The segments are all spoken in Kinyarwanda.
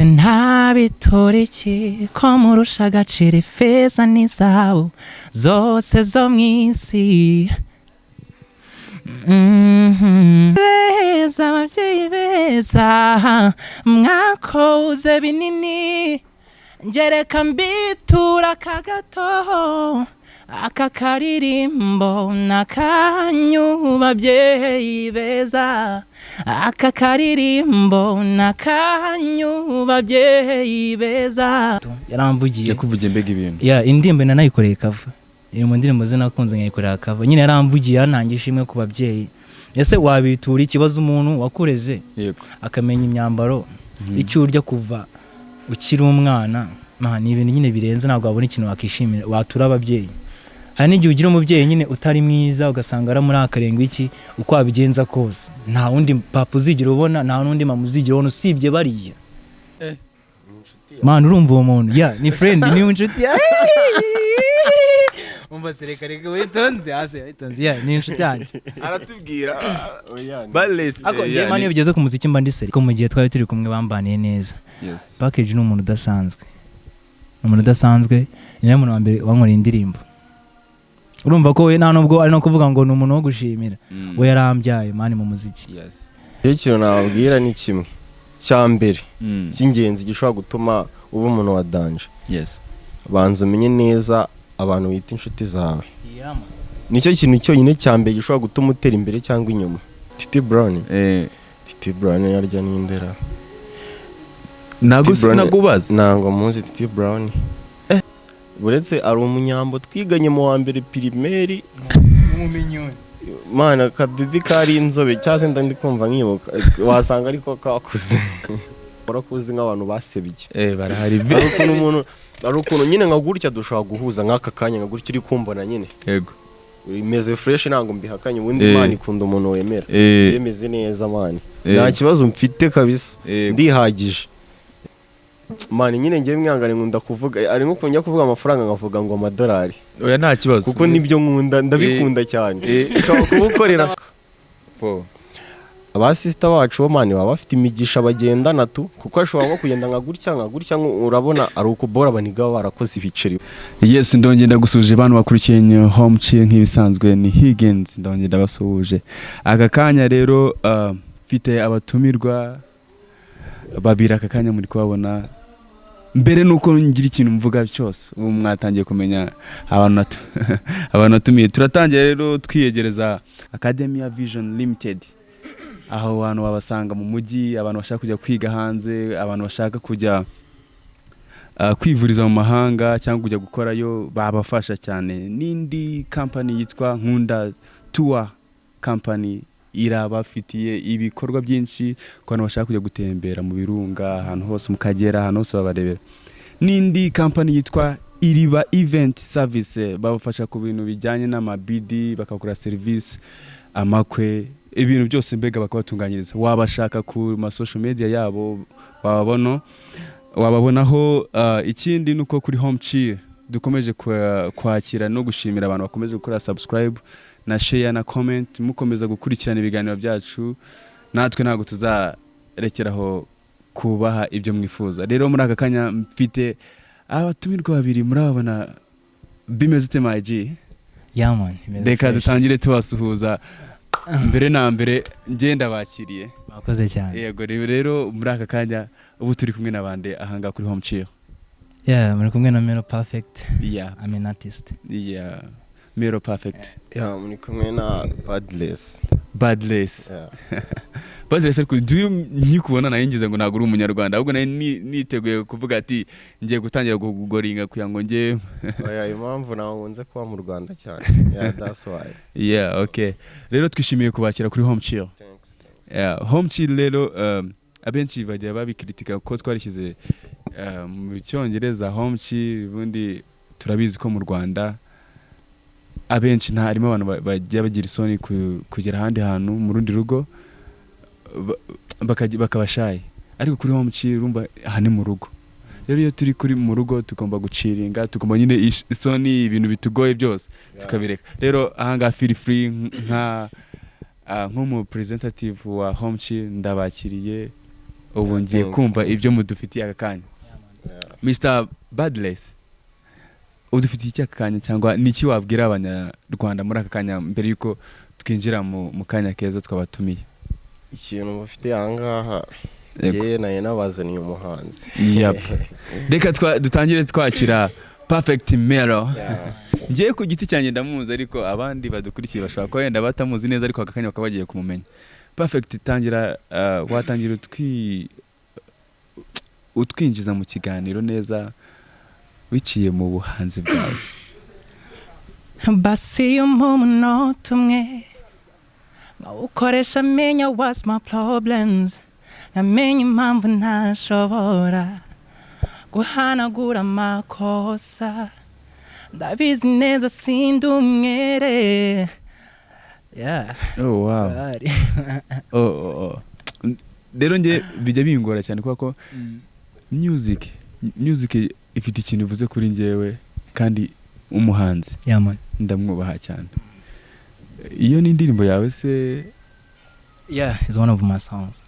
Ntabitura iki ko murusha agaciro ifeza n'izahabu zose zo mu isi? Beza, ababyeyi beza, mwakoze binini, ngereka mbitura aka gato, aka karirimbo n'akanyu, babyeyi beza, aka karirimbo n'akanyu, babyeyi beza. Yaramvugiye. Yakuvugiye mbega ibintu. Ya, indirimbo nanayikoreye cover, iri mu ndirimbo ze nakunze, nkayikorera cover nyine. Yaramvugiye, yarantangiye ishimwe ku babyeyi. Ese wabitura ikibazo umuntu wakureze, akamenya imyambaro, icyo urya kuva ukiri umwana? Man, ni ibintu nyine birenze, ntabwo wabona ikintu wakishimira watura ababyeyi. Hari n'igihe ugira umubyeyi nyine utari mwiza, ugasanga aramurakarenga iki. Uko wabigenza kose, nta wundi papa uzigira ubona, nta n'undi mama uzigira ubona usibye bariya. Man, urumva uwo muntu ya ni friend, ni inshuti ya. Umva se, reka reka, witonze hasi, witonze. Ya, ni inshuti yanjye. Aratubwira Barles. Ariko njye, man, iyo bigeze ku muziki mba ndi seri ko mu gihe twari turi kumwe bambaniye neza. Package ni umuntu udasanzwe, ni umuntu udasanzwe, ni nawe muntu wa mbere wankoreye indirimbo. Urumva ko we nta nubwo ari no kuvuga ngo ni umuntu wo gushimira, we yarambyaye, man, mu muziki. Iyo ikintu nababwira ni kimwe cya mbere cy'ingenzi gishobora gutuma uba umuntu wa danger: banza umenye neza abantu wita inshuti zawe. Nicyo kintu cyonyine cya mbere gishobora gutuma utera imbere cyangwa inyuma. Titi Brown, Titi Brown yarya n'indera. Ntabwo Titi Brown- nagubaza. Ntabwo muzi Titi Brown. Uretse ari umunyambo twiganye mu wa mbere primaire, mana, kabibi kari inzobe cyangwa se ndi kumva nkibuka, wasanga ariko kakuze, warakuze nk'abantu basebye. Barahari. Hari ukuntu umuntu, hari ukuntu nyine nka gutya dushobora guhuza nk'aka kanya, nka gutya uri kumbona nyine imeze fresh, ntabwo mbihakanye ubundi. Imana ikunda umuntu wemera. Yemeze neza, man. Nta kibazo mfite kabisa. Ndihagije, man. Nyine ngewe mwihangane, nkunda kuvuga, ari nko njya kuvuga amafaranga nkavuga ngo amadolari. Oya, nta kibazo. Kuko nibyo nkunda, ndabikunda cyane. Ushobora kubukorera Fo. Aba sister bacu bo, man, baba bafite imigisha bagendana tu, kuko ashobora nko kugenda nka gutya, nka gutya, urabona ari ukubora abaniga baba barakoze ibiceri. Yes, ndongera ndagusuje abantu bakurikiye New Home Chill. Nk'ibisanzwe ni Higgins, ndongera ndabasuhuje aka kanya. Rero mfite abatumirwa babiri aka kanya muri kubabona. Mbere nuko ngira ikintu mvuga cyose, ubu mwatangiye kumenya abantu natumiye. Turatangiye rero twiyegereza Academia Vision Limited, aho hantu wabasanga mu mujyi, abantu bashaka kujya kwiga hanze, abantu bashaka kujya kwivuriza mu mahanga cyangwa kujya gukorayo, babafasha cyane. N'indi company yitwa Nkunda Tour Company irabafitiye ibikorwa byinshi ku bantu bashaka kujya gutembera mu birunga, ahantu hose mu Kagera, ahantu hose babarebera. N'indi company yitwa Iriba Event Service, babafasha ku bintu bijyanye n'amabidi, bakakora serivisi, amakwe, ibintu byose mbega bakabatunganyiriza. Wabashaka ku ma social media yabo, wababona, wababonaho. Ikindi ni uko kuri Home Chill dukomeje kwakira no gushimira abantu bakomeje gukora subscribe na share na comment, mukomeza gukurikirana ibiganiro byacu. Natwe ntabwo tuzarekeraho kubaha ibyo mwifuza. Rero muri aka kanya mfite abatumirwa babiri, murababona. Bimeze ute, my G? Yeah, man, imeze Reka fresh. dutangire tubasuhuza. Mbere na mbere ngenda bakiriye. Mwakoze cyane. Yego, rero muri aka kanya ubu turi kumwe n'abandi ahangaha kuri Home Chill? Yeah, muri kumwe na Melo Perfect. I'm an artist. Yeah, Mero Perfect. Yeah, muri kumwe na Badless. Badless. Yeah. Badless, ariko do you nkikubona nayo ngize ngo ntabwo uri umunyarwanda, ahubwo nari niteguye kuvuga ati ngiye gutangira kugoringa kugira ngo njye Oya, impamvu ntabwo nkunze kuba mu Rwanda cyane. Yeah, that's why. Yeah, okay. Rero twishimiye kubakira kuri Home Chill. Thanks, thanks. Yeah, Home Chill rero, abenshi bajya babikritika ko twarishyize mu cyongereza Home Chill. Ubundi turabizi ko mu Rwanda abenshi nta harimo abantu bajya bagira isoni kugera ahandi hantu mu rundi rugo, bakaba shy. Ariko kuri Home Chill, urumva aha ni mu rugo. Rero iyo turi kuri mu rugo tugomba guchillinga, tugomba nyine isoni, ibintu bitugoye byose tukabireka. Rero ahangaha feel free, nka nk'umu representative wa Home Chill ndabakiriye. Ubu ngiye Thanks. kumva ibyo mudufitiye aka kanya. Mr Badless, udufitiye iki aka kanya, cyangwa niki wabwira Abanyarwanda muri aka kanya mbere yuko twinjira mu kanya keza twabatumiye? Ikintu bafite ahangaha, Yego. yewe, nayo nabazaniye umuhanzi. Yep. Reka dutangire twakira Perfect Mero. Ngiye ku giti cyanjye ndamuzi, ariko abandi badukurikiye bashobora kuba wenda batamuzi neza, ariko aka kanya bakaba bagiye kumumenya. Perfect, tangira, watangira utwinjiza mu kiganiro neza biciye mu buhanzi bwawe. Basi umpa umunota umwe nkawukoresha, menya what's my problems, nkamenya impamvu ntashobora guhanagura amakosa. Ndabizi neza sindi umwere. Yeah. Oh wow. Turahari. Oh. Rero njye bijya bingora cyane kubera ko music ifite ikintu ivuze kuri njyewe, kandi umuhanzi Yeah man. ndamwubaha cyane. Iyo ni indirimbo yawe se? Yeah, it's one of my songs.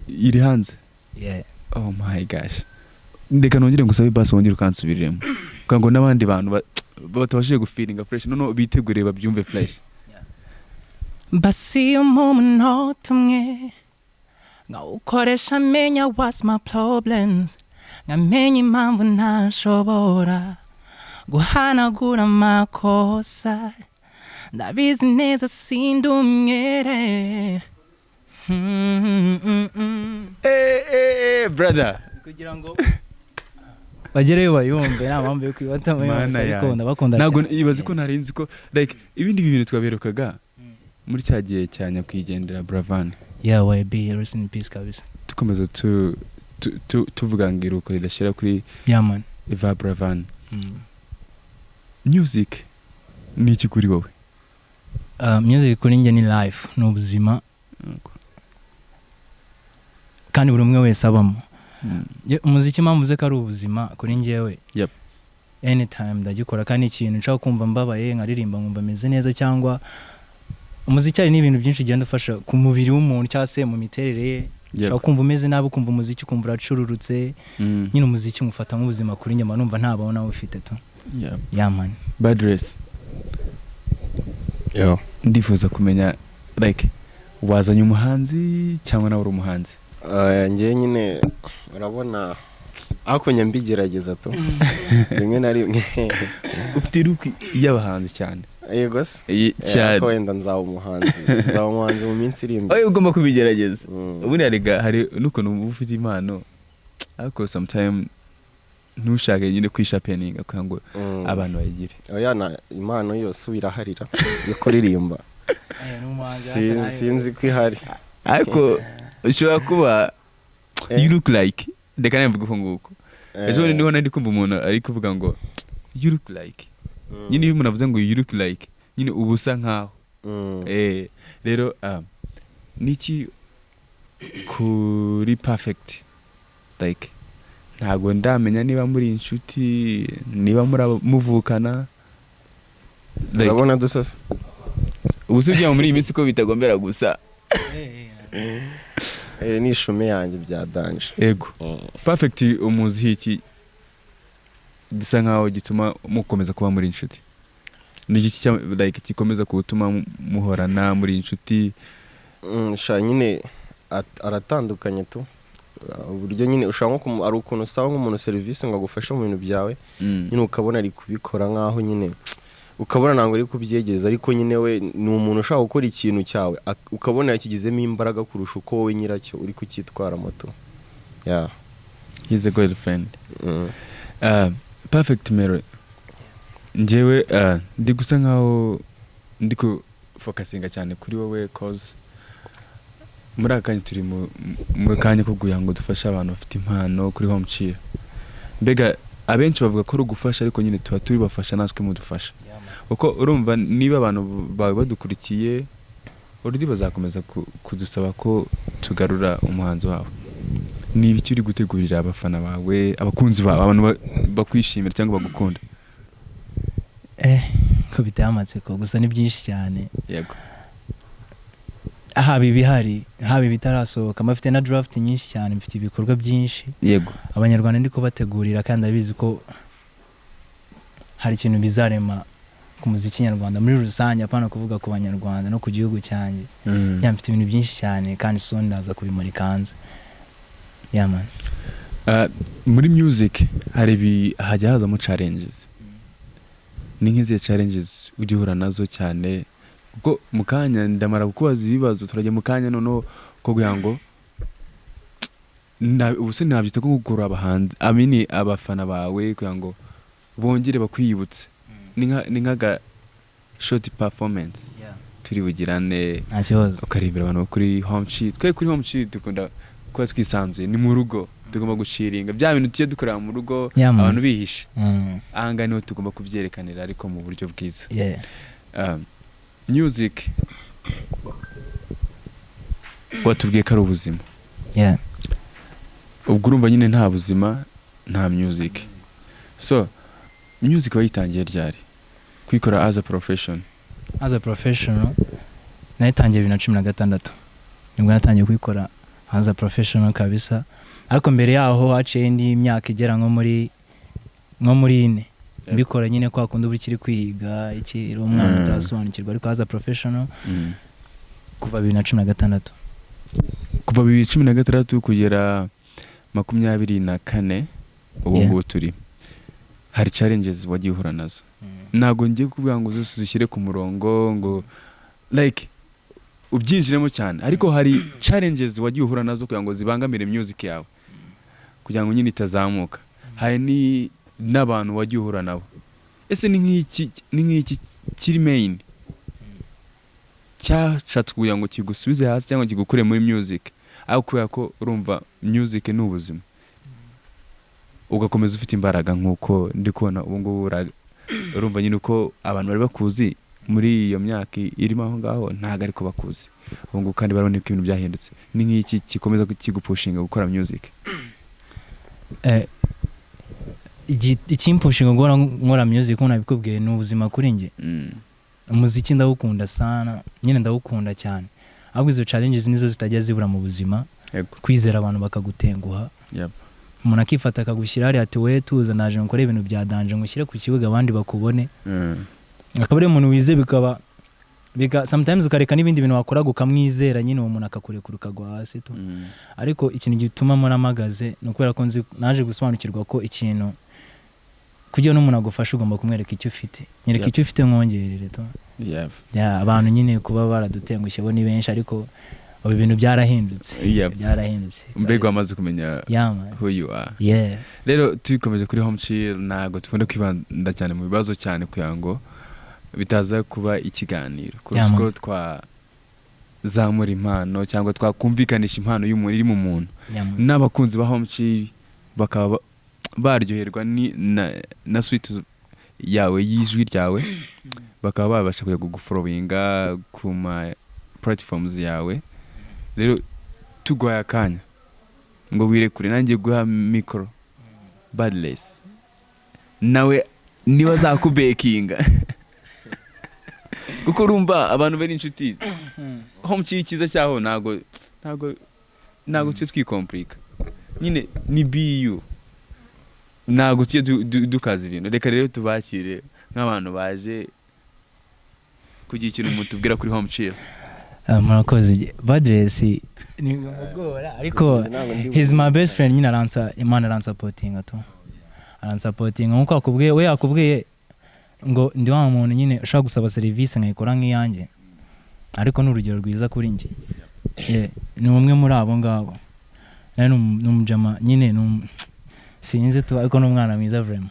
Iri hanze? Yeah. Oh my gosh, reka nongere ngusabe basi wongere ukansubiriremo kugira ngo n'abandi bantu batabashije gufeelinga fresh noneho bitegure babyumve fresh. Basi umpa umunota umwe nkawukoresha, menya what's my problems, nkamenya impamvu ntashobora guhanagura amakosa. Ndabizi neza sindi umwere. Eh eh eh, brother. Kugira ngo bagereyo bayumve, nta mpamvu yo kwibatamo Mana yose, ariko yanjye. ndabakunda Ntabwo cyane. ibaze ko nari nzi ko like ibindi bintu twaberukaga muri cya gihe cya nyakwigendera Buravan. Yeah, YB, rest in peace kabisa. Dukomeza tuvuga ngo iruhuko ridashira kuri Yeah man. Eva Buravan. Music ni iki kuri wowe? Music kuri njye ni life, ni ubuzima kandi buri umwe wese abamo. Umuziki impamvu uze ko ari ubuzima kuri njyewe, anytime ndagikora, kandi ikintu nshaka kumva mbabaye nkaririmba nkumva meze neza, cyangwa umuziki hari n'ibintu byinshi ugenda ufasha ku mubiri w'umuntu cyangwa se mu miterere ye. Ushobora kumva umeze nabi, ukumva umuziki ukumva uracururutse. Nyine umuziki ngufata nk'ubuzima kuri njye, mba numva ntabaho nawe ufite tu. Yeah man. Badress. Yo. Ndifuza kumenya like wazanye umuhanzi cyangwa nawe uri umuhanzi? Njye nyine urabona ariko njya mbigerageza tu rimwe na rimwe. Ufite look y'abahanzi cyane. Yego se. Cyane. Ariko wenda nzaba umuhanzi mu minsi iri imbere. Oya, ugomba kubigerageza. Ubundi hari n'ukuntu uba ufite impano, ariko sometime ntushake nyine kwishapeninga kugira ngo abantu bayigire. Oya, na impano yose uba iraharira yo kuririmba. Sinzi ko ihari. Ariko ushobora kuba you look like, reka nawe mvuge uko nguko. Ejo bundi niho nari kumva umuntu ari kuvuga ngo "you look like". Nyine iyo umuntu avuze ngo "you look like", nyine uba usa nkaho. Rero niki kuri Perfect, like ntabwo ndamenya niba muri inshuti, niba muri muvukana, like, Urabona dusasa. Ubu si muri iyi minsi ko bitagombera gusa. Ni ishume yanjye bya danger. Ego. Perfect, umuziho iki gisa nkaho gituma mukomeza kuba muri inshuti? Ni iki like gikomeza gutuma muhorana muri inshuti? Sha nyine aratandukanye tu. Uburyo nyine ushobora nko ari ukuntu usaba nk'umuntu serivisi ngo agufashe mu bintu byawe, nyine ukabona ari kubikora nk'aho nyine ukabona ntabwo ari kubyegereza, ariko nyine we ni umuntu ushaka gukora ikintu cyawe, ukabona yakigizemo imbaraga kurusha uko wowe nyiracyo uri kucyitwara moto, yeah. He's a good friend. Perfect Mero, njyewe ndi gusa nkaho ndi ku focusinga cyane kuri wowe, cause muri aka kanya turi mu kanya ko kugira ngo dufashe abantu bafite impano kuri Home Chill. Mbega abenshi bavuga ko ari ugufasha, ariko nyine tuba turi bafasha natwe mudufasha, kuko urumva niba abantu bawe badukurikiye already bazakomeza kudusaba ko tugarura umuhanzi wabo. Ni ibiki uri gutegurira abafana bawe, abakunzi bawe, abantu bakwishimira cyangwa bagukunda? Ko biteye amatsiko, gusa ni byinshi cyane. Yego. Haba ibihari, haba ibitarasohoka, mfite na draft nyinshi cyane, mfite ibikorwa byinshi abanyarwanda ndi kubategurira, kandi abizi ko hari ikintu bizarema ku muziki nyarwanda muri rusange, apana kuvuga ku banyarwanda no ku gihugu cyanjye. Yeah, mfite ibintu byinshi cyane kandi soon ndaza kubimurika hanze. Yeah, man. Muri music hari hajya hazamo challenges. Ni nk'izihe challenges ujya uhura nazo cyane? Kuko mu kanya ndamara kukubaza ibibazo, turajya mu kanya noneho ko kugira ngo ubu se nabyita ko kugura abahanzi amini abafana bawe kugira ngo bongere bakwiyibutse, ni nk'aga short performance turi bugirane, Nta kibazo. ukaririmbira abantu kuri Home Chill. Twe kuri Home Chill dukunda kuba twisanzuye, ni mu rugo, tugomba guchillinga bya bintu tujye dukorera mu rugo Yeah, man. abantu bihishe. Ahangaha niho tugomba kubyerekanira, ariko mu buryo bwiza. Music watubwiye ko ari ubuzima. Ubwo urumva nyine nta buzima nta music. So music wayitangiye ryari kuyikora as a profession? As a professional nayitangiye 2016, nibwo natangiye kuyikora as a professional kabisa. Ariko mbere yaho haciye indi myaka igera nko muri 4 mbikora nyine kwa kundi uba ukiri kwiga, iki, uri umwana utarasobanukirwa, ariko as a professional kuva 2016. Kuva 2016 kugera 24 ubu ngubu turi, hari challenges wagiye uhura nazo. Ntabwo ngiye kuvuga ngo zose uzishyire ku murongo, ngo like ubyinjiremo cyane, ariko hari challenges wagiye uhura nazo kugira ngo zibangamire music yawe, kugira ngo nyine itazamuka. Hari n'abantu wagiye uhura nabo. Ese ni nk'iki kiri main cyashatse kugira ngo kigusubize hasi cyangwa kigukure muri music, ariko kubera ko urumva music ni ubuzima, ugakomeza ufite imbaraga nk'uko ndi kubona ubu ngubu, urumva nyine uko abantu bari bakuzi muri iyo myaka irimo aho ngaho ntabwo ariko bakuzi ubu ngubu, kandi barabona ko ibintu byahindutse. Ni nk'iki gikomeza kigupushinga gukora music? Ikimpushinga guhora nkora music, nk'uko nabikubwiye, ni ubuzima kuri njye. Umuziki ndawukunda sana nyine, ndawukunda cyane, ahubwo izo challenges nizo zitajya zibura mu buzima. Kwizera abantu bakagutenguha, umuntu akifata akagushyira hariya ati: "We tuza, naje ngukore ibintu bya danger, ngushyire ku kibuga abandi bakubone." Akaba ari umuntu wize, bikaba sometimes ukareka n'ibindi bintu wakoraga ukamwizera nyine, uwo muntu akakurekura ukagwa hasi tu. Ariko ikintu gituma muramagaze ni ukubera ko nzi, naje gusobanukirwa ko ikintu kugira n'umuntu agufasha ugomba kumwereka icyo ufite. Nyereka icyo ufite mwongerere tu. Yeah, abantu nyine kuba baradutengushye bo ni benshi, ariko ubu ibintu byarahindutse. Byarahindutse. Mbega wamaze kumenya Yeah, man. who you are. Yeah. Rero tubikomeje kuri Home Chill, ntabwo dukunda kwibanda cyane mu bibazo cyane kugira ngo bitaza kuba ikiganiro kurusha Yeah, man. uko twazamura impano cyangwa twakumvikanisha impano y'umuntu iri mu muntu, Yeah, man. n'abakunzi ba Home Chill bakaba baryoherwa na sweet yawe y'ijwi ryawe, bakaba babasha kujya kugufollowinga ku ma platforms yawe. Rero tuguhaye akanya ngo wirekure, nanjye guha mikoro Badless nawe niba azakubekinga, kuko urumva abantu bari inshuti. Home Chill icyiza cyaho ntabwo tujye twikomplika nyine, ni biyu, ntabwo tujye dukaza ibintu. Reka rero tubakire nk'abantu baje kugira ikintu mutubwira kuri Home Chill. Ah, murakoze. Badless ni mugora, ariko he's my best friend nyine, aransa imana, aransupportinga tu, aransupportinga nkuko akubwiye, we yakubwiye ngo ndi wa muntu nyine ushobora gusaba serivisi nkayikora nk'iyanjye, ariko ni urugero rwiza kuri njye. Yeah, ni umwe muri abo ngabo. Nawe ni umujama nyine, sinzi tu, ariko ni umwana mwiza vraiment.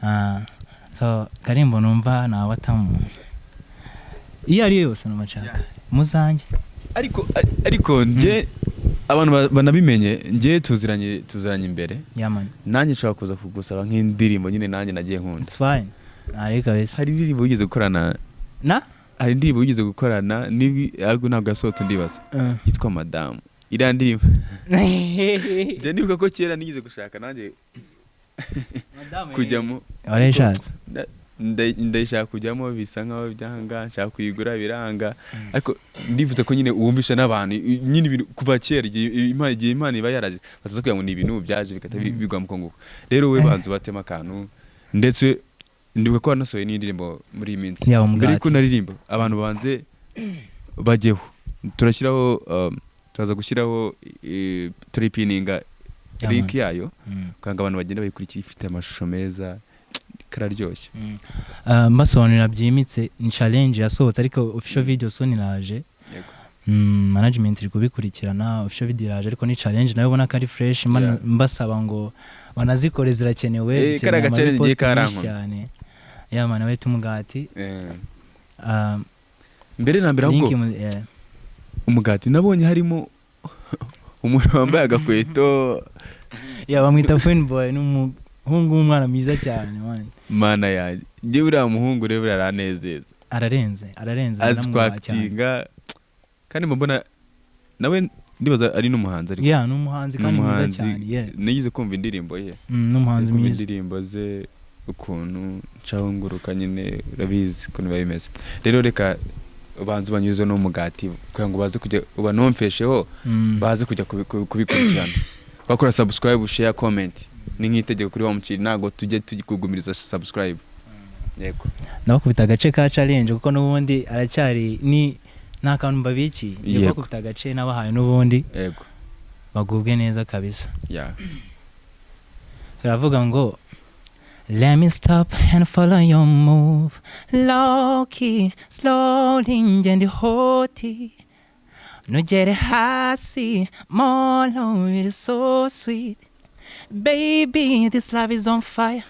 Ah, so karimbo numva nawatamu iyo ari yo yose numva nshaka muzanjye. Ariko njye abantu banabimenye, njye tuziranye imbere. Yeah, man. Nanjye nshobora kuza kugusaba nk'indirimbo nyine nanjye nagiye nkunda. It's fine, ari kabisa. Hari indirimbo wigeze gukorana Na hari indirimbo wigeze gukorana nibi, ariko ntabwo yasohotse ndibaza, yitwa Madamu. Iriya ndirimbo njye nibuka ko kera nigeze gushaka nanjye kujyamo. Warayishatse? Ndayishaka kujyamo, bisa nkaho byanga, nshaka kuyigura biranga, ariko ndifuza ko nyine wumvisha n'abantu nyine ibintu kuva kera, igihe Imana iba yaraje, bataza kugira ngo ni ibintu byaje bigahita bigwa mu kongo. Rero we banza ubatema akantu, ndetse ndibuka ko wanasohoye n'indirimbo muri iyi minsi. Yaba Mbere Umugati. yuko naririmba, abantu banze bajyeho, turashyiraho turaza gushyiraho, turipininga link yayo kugira ngo abantu bagende bayikurikira. Ifite amashusho meza, kararyoshye. Mbasobanurira byimbitse, ni Challenge yasohotse, ariko official video so iraje. Management iri kubikurikirana, official video iraje, ariko ni Challenge nayo ubona ko ari fresh. Mbasaba ngo banazikore, zirakenewe. Eh, Dukeneye kariya ga challenge ama repost menshi karankomye. cyane. Yeah man, we Umugati. Mbere na mbere ahubwo Link yeah. Umugati, nabonye harimo umuntu wambaye agakweto. Yeah, bamwita Queen Boy, ni umuhungu w'umwana mwiza cyane, man. Mana yanjye, njye uriya muhungu rero buriya aranezeza. Ararenze, ararenze. Azi Ndamwubaha cyane. kwactinga, kandi mbona nawe ndibaza ari n'umuhanzi, ariko Yeah, ni umuhanzi ni kandi mwiza umuhanzi. cyane, yeah. Nigeze kumva indirimbo ye. Ni umuhanzi Kumva mwiza. indirimbo ze, ukuntu ncaho nguruka nyine, urabizi ukuntu biba bimeze. Rero reka ubanze ubanyuze n'Umugati kugira ngo baze kujya ubanomfesheho, baze kujya kubikurikirana, bakora subscribe, share, comment. Ni nk'itegeko kuri wa mukiri, ntabwo tujye tugumiriza subscribe. Yego. Ndabakubita agace ka Challenge, kuko n'ubundi aracyari ni nta kantu mbabikiye. Ngiye kubakubita agace nabahaye n'ubundi, bagubwe neza kabisa. Karavuga ngo: "Let me stop and follow your move. Low key, slowly, ngende hoti. Nugere hasi, molo, it is so sweet. Baby, this love is on fire.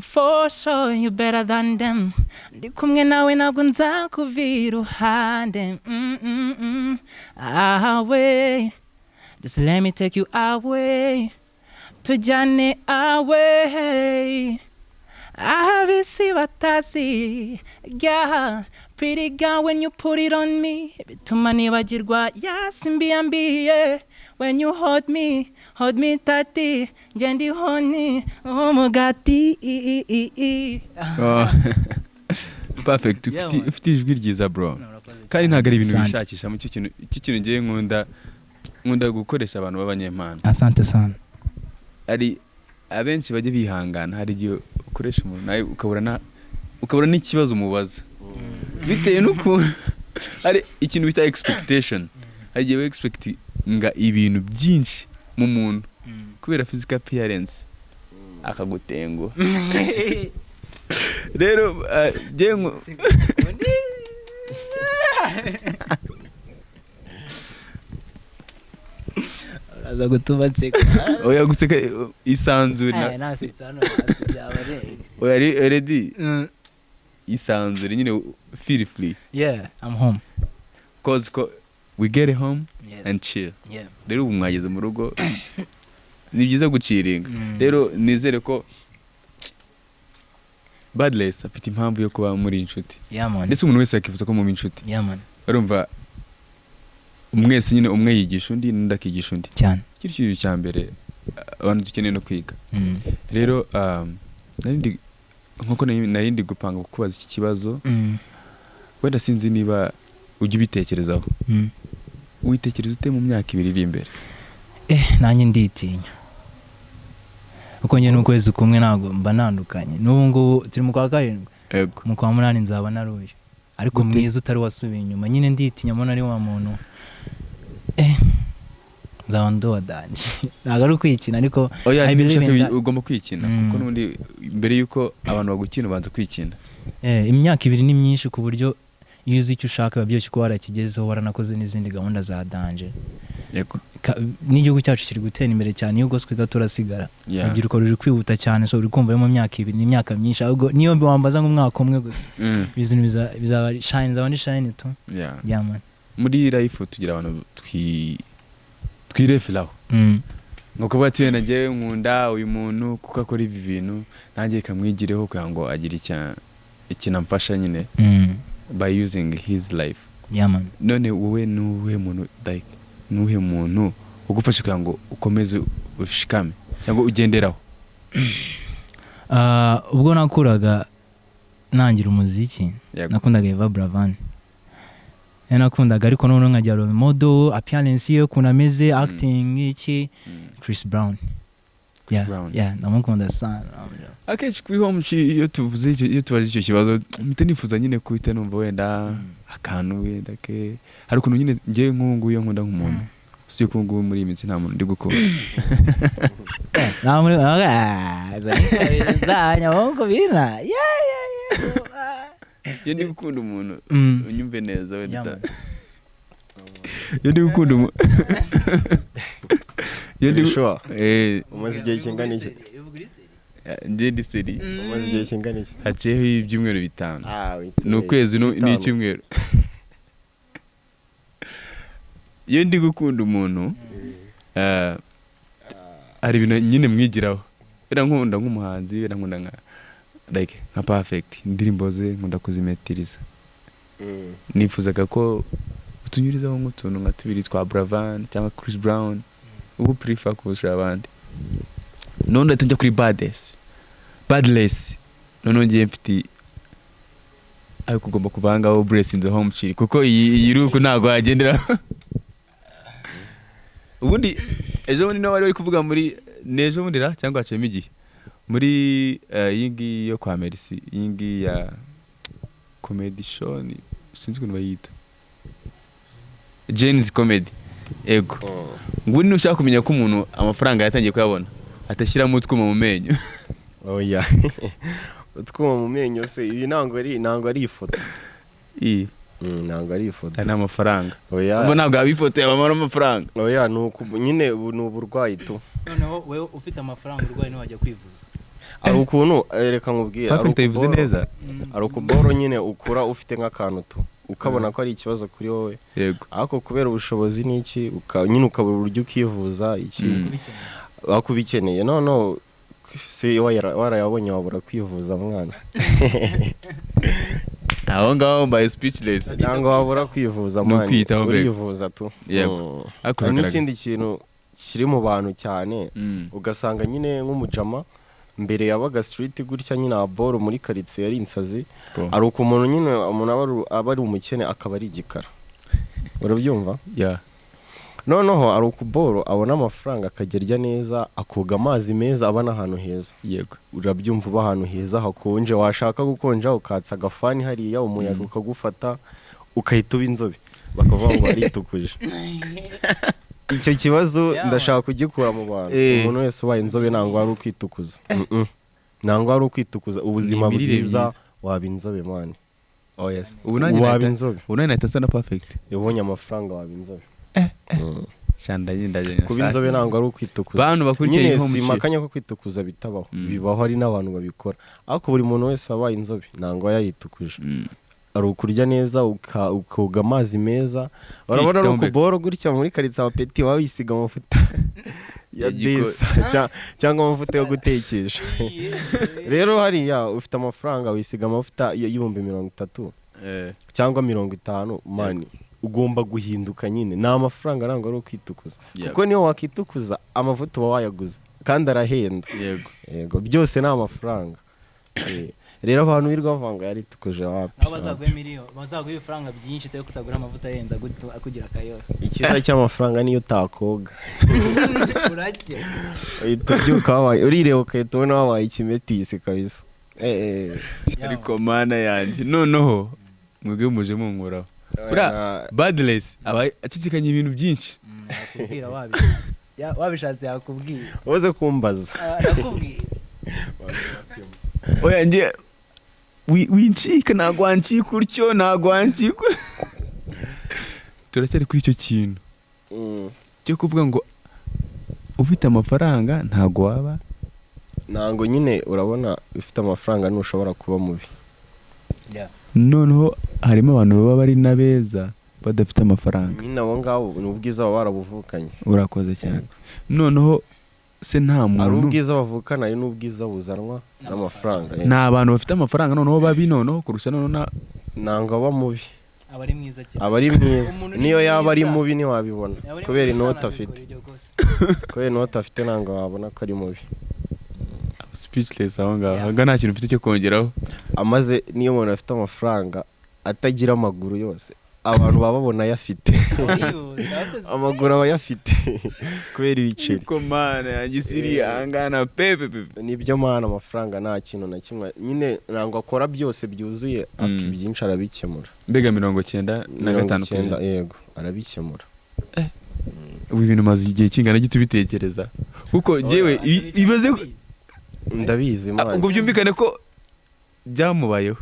For sure, you better than them. Ndi kumwe nawe, ntabwo nzakuva iruhande. Away. Just let me take you away. Tujyane away. Abisi batazi. Yeah, pretty girl, when you put it on me, bituma nibagirwa yasi mbi. When you hold me tight, njye ndi honey, umugati." Oh. Perfect. Yeah, Ufite man. ufite ijwi ryiza, bro, kandi ntabwo ari ibintu Asante. wishakisha. Mu cyo kintu, icyo kintu ngiye nkunda gukoresha abantu b'abanyempano. Asante sana. Hari abenshi bajya bihangana, hari igihe ukoresha umuntu nawe ukabura n'ikibazo umubaza, bitewe n'ukuntu hari ikintu bita expectation. Hari igihe expectinga ibintu byinshi mu muntu kubera physical appearance, akagutenguha. Rero njyewe Uraza gutuma nseka. Oya, guseka isanzure. Aya, nasetse hano hasi byaba ari Oya, already isanzure nyine, feel free. Yeah, I'm home. 'Cause ko we get home and chill. Rero ubu mwageze mu rugo, ni byiza guchillinga. Rero nizere ko Badless afite impamvu yo kuba muri inshuti, Yeah man. ndetse umuntu wese yakifuza ko muba inshuti. Yeah man. Urumva mwese nyine, umwe yigisha undi n'undi akigisha undi. Cyane. Ikindi kintu cya mbere, abantu dukeneye no kwiga. Rero nari nkuko nari ndi gupanga kukubaza iki kibazo, wenda sinzi niba ujya ubitekerezaho. Witekereza ute mu myaka 2 iri imbere? Eh, nanjye nditinya, kuko njye n'ukwezi kumwe ntabwo mba ntandukanye. N'ubu ngubu turi mu kwa karindwi, mu kwa munani nzaba naruye, ariko Gute? mwiza utari wasubiye inyuma. Nyine nditinya, mbona ari wa muntu, nzaba nduwa danger. Ntabwo ari ukwikina, ariko Oya, I believe in that. ugomba kwikina, kuko n'ubundi mbere y'uko abantu bagukina ubanza kwikina. Eh, imyaka 2 ni myinshi, ku buryo iyo uzi icyo ushaka biba byoroshye kuba warakigezeho, waranakoze n'izindi gahunda za danger. N'igihugu cyacu kiri gutera imbere cyane, iyo ugoswe gato urasigara. Urubyiruko ruri kwihuta cyane, so uri kumva rero mu myaka 2 ni imyaka myinshi. Ahubwo niyo wambaza nk'umwaka umwe gusa, ibintu bizaba ari shine, nzaba ndi shine tu. Yeah man. Muri life tugira abantu twireferaho, ngo kuvuga ati wenda njyewe nkunda uyu muntu kuko akora ibi bintu, nanjye reka mwigireho kugira ngo agire ikintu amfasha nyine by using his life. Yeah man. None wowe nuwuhe muntu, like nuwuhe muntu ugufasha kugira ngo ukomeze ushikame cyangwa ugenderaho? Ah, ubwo nakuraga Nangira umuziki, nakundaga Eva Bravan. Nakundaga, ariko noneho nkajya role model, appearance ye, ukuntu ameze, acting, iki, Chris Brown. Chris Brown. Yeah, ndamukunda sana. Akenshi kuri Home Chill, iyo tuvuze iyo tubaje icyo kibazo, mpita nifuza nyine kuhita numva wenda akantu wenda ke hari ukuntu nyine ngewe nk'ubu ngubu iyo nkunda nk'umuntu, si ko ubu ngubu muri iyi minsi nta muntu ndi gukunda. Nta muri zanya abahungu bina, yeah. Iyo ndi gukunda umuntu, unyumve neza wenda, Yeah, man. iyo ndi gukunda umuntu, iyo ndi Sure. eh. Umaze igihe kingana iki? Njye ndi seri. Umaze igihe kingana iki? Haciyeho ibyumweru 5. Ah, ni ukwezi 5. N'icyumweru. Iyo ndi gukunda umuntu, hari ibintu nyine mwigiraho. Bera nkunda nk'umuhanzi, bera nkunda nka like nka Perfect, indirimbo ze nkunda kuzimetiriza. Nifuzaga ko utunyurizaho nk'utuntu nka tubiri twa Bravan cyangwa Chris Brown, ubu prefer kurusha abandi. None ndahita njya kuri Badless. Noneho ngiye mfite, ariko ugomba kuva aha ngaho blessing Home Chill, kuko iyi ruku ntabwo wagendera. Ubundi ejo bundi niho bari kuvuga muri, ni ejo bundi ra cyangwa haciyemo igihe, muri iyi ngiyi yo kwa Merci, iyi ngiyi ya comedy show, ni sinzi ukuntu bayita, Jane's Comedy, ego. Ngubu nushaka kumenya ko umuntu amafaranga yatangiye kuyabona, atashyiramo utwuma mu menyo. Oya, utwuma mu menyo se? Ibi ntabwo ari ifoto. Iyi Ntabwo ari ifoto. Aya ni amafaranga. Oya. Ubwo ntabwo abifotoye abamara amafaranga. Oya, ni uku nyine, ubu ni uburwayi tu. Noneho wewe ufite amafaranga urwaye ntiwajya kwivuza? Hari ukuntu, reka nkubwire, hari Perfect yabivuze neza. Hari ukuboro nyine ukura ufite nk'akantu tu, ukabona ko ari ikibazo kuri wowe, ariko kubera ubushobozi n'iki, nyine ukabura uburyo ukivuza iki wakubikeneye. No se warayabonye wabura kwivuza mwana? Aho ngaho mbaye speechless. Ntabwo wabura kwivuza Ni mwana, ukwiyitaho mbega. urivuza tu. Yego. Ariko Hari biragaragara. n'ikindi kintu kiri mu bantu cyane, ugasanga nyine nk'umujama mbere yabaga street gutya nyine, aboro muri quartier yari insazi. Ari uko umuntu nyine, umuntu aba ari umukene akaba ari igikara, urabyumva? Yeah. Noneho ari ukuboro abona amafaranga akajya arya neza, akoga amazi meza, aba n'ahantu heza. Urabyumva, uba ahantu heza hakonje, washaka gukonja ukatsa agafani hariya, umuyaga ukagufata, ukahita uba inzobe, bakavuga ngo aritukuje. Icyo kibazo ndashaka kugikura mu bantu. Umuntu wese ubaye inzobe ntabwo ari ukwitukuza. Ntabwo ari ukwitukuza. Ubuzima Ni imirire bwiza, myiza. waba inzobe man. Oh yes. Ubu nanjye Waba inzobe. Ubu nanjye nahita nsa na Perfect. Iyo ubonye amafaranga waba inzobe. Shanda ndagenda. Kuba inzobe ntabwo ari ukwitukuza. Bantu bakurikiye Nyine Home si Chill. makanya ko kwitukuza bitabaho. Bibaho, hari n'abantu babikora, ariko buri muntu wese wabaye inzobe ntabwo aba yayitukuje. Ari ukurya neza, ukoga amazi meza, urabona ari Kwiyitaho mbega. ukuboro gutya muri karitsiye, abapeti baba bisiga amavuta ya desa cyangwa amavuta yo gutekesha. Rero hariya ufite amafaranga wisiga amavuta y'30,000 cyangwa 50, man, ugomba guhinduka nyine. Ni amafaranga, ntabwo ari ukwitukuza. Kuko niyo wakitukuza, amavuta uba wayaguze kandi arahenda. Yego, byose ni amafaranga. Rero abantu birirwa bavuga ngo yaritukuje, wapi. Aho bazaguha miliyoni, bazaguha ibifaranga byinshi twe kutagura amavuta ahenze akugira akayobe. Icyiza cy'amafaranga niyo utakoga, Urake. uhita ubyuka wabaye, urireba ugahita ubona wabaye ikimetisi kabisa. Ariko mana yanjye, noneho mwebwe muje munkuraho. Buriya Badless aba acicikanye ibintu byinshi. Yakubwira wabishatse. Wabishatse yakubwira. Uze kumbaza. Ah, yakubwira. Oya, njye wincika, ntabwo wancika utyo, ntabwo wancika. Turacyari kuri icyo kintu cyo kuvuga ngo ufite amafaranga ntabwo waba Ntabwo nyine, urabona ufite amafaranga ntushobora kuba mubi. Noneho harimo abantu baba bari na beza badafite amafaranga. Nyine abo ngabo ni ubwiza baba barabuvukanye. Urakoze cyane. Noneho se nta Hari muntu ubwiza bavukana, hari n'ubwiza buzanwa n'amafaranga. Ni abantu bafite amafaranga noneho babi, noneho kurusha noneho na Ntabwo aba mubi. Aba ari mwiza cyane. Aba ari mwiza. Umuntu uri Niyo yaba ari mwiza. mubi ntiwabibona Yaba ari kubera mwiza inoti ntabikora afite. iryo kosa. Kubera inoti afite ntabwo wabona ko ari mubi. Speechless aho ngaho. Aho ngaho nta kintu mfite cyo kongeraho. Amaze niyo umuntu afite amafaranga atagira amaguru yose, abantu baba babona ayafite, amaguru aba ayafite kubera ibiceri. Ariko mana yanjye, isiri ahangana pepe pepe. Nibyo mana, amafaranga nta kintu na kimwe nyine, ntabwo akora byose byuzuye, ariko ibyinshi arabikemura. Mbega 95 ku 90, ijana. Yego, arabikemura. Ubu ibintu maze igihe kingana gito ubitekereza, kuko njyewe ibaze Ndabizi. Ah, Mana. ubwo byumvikane ko byamubayeho.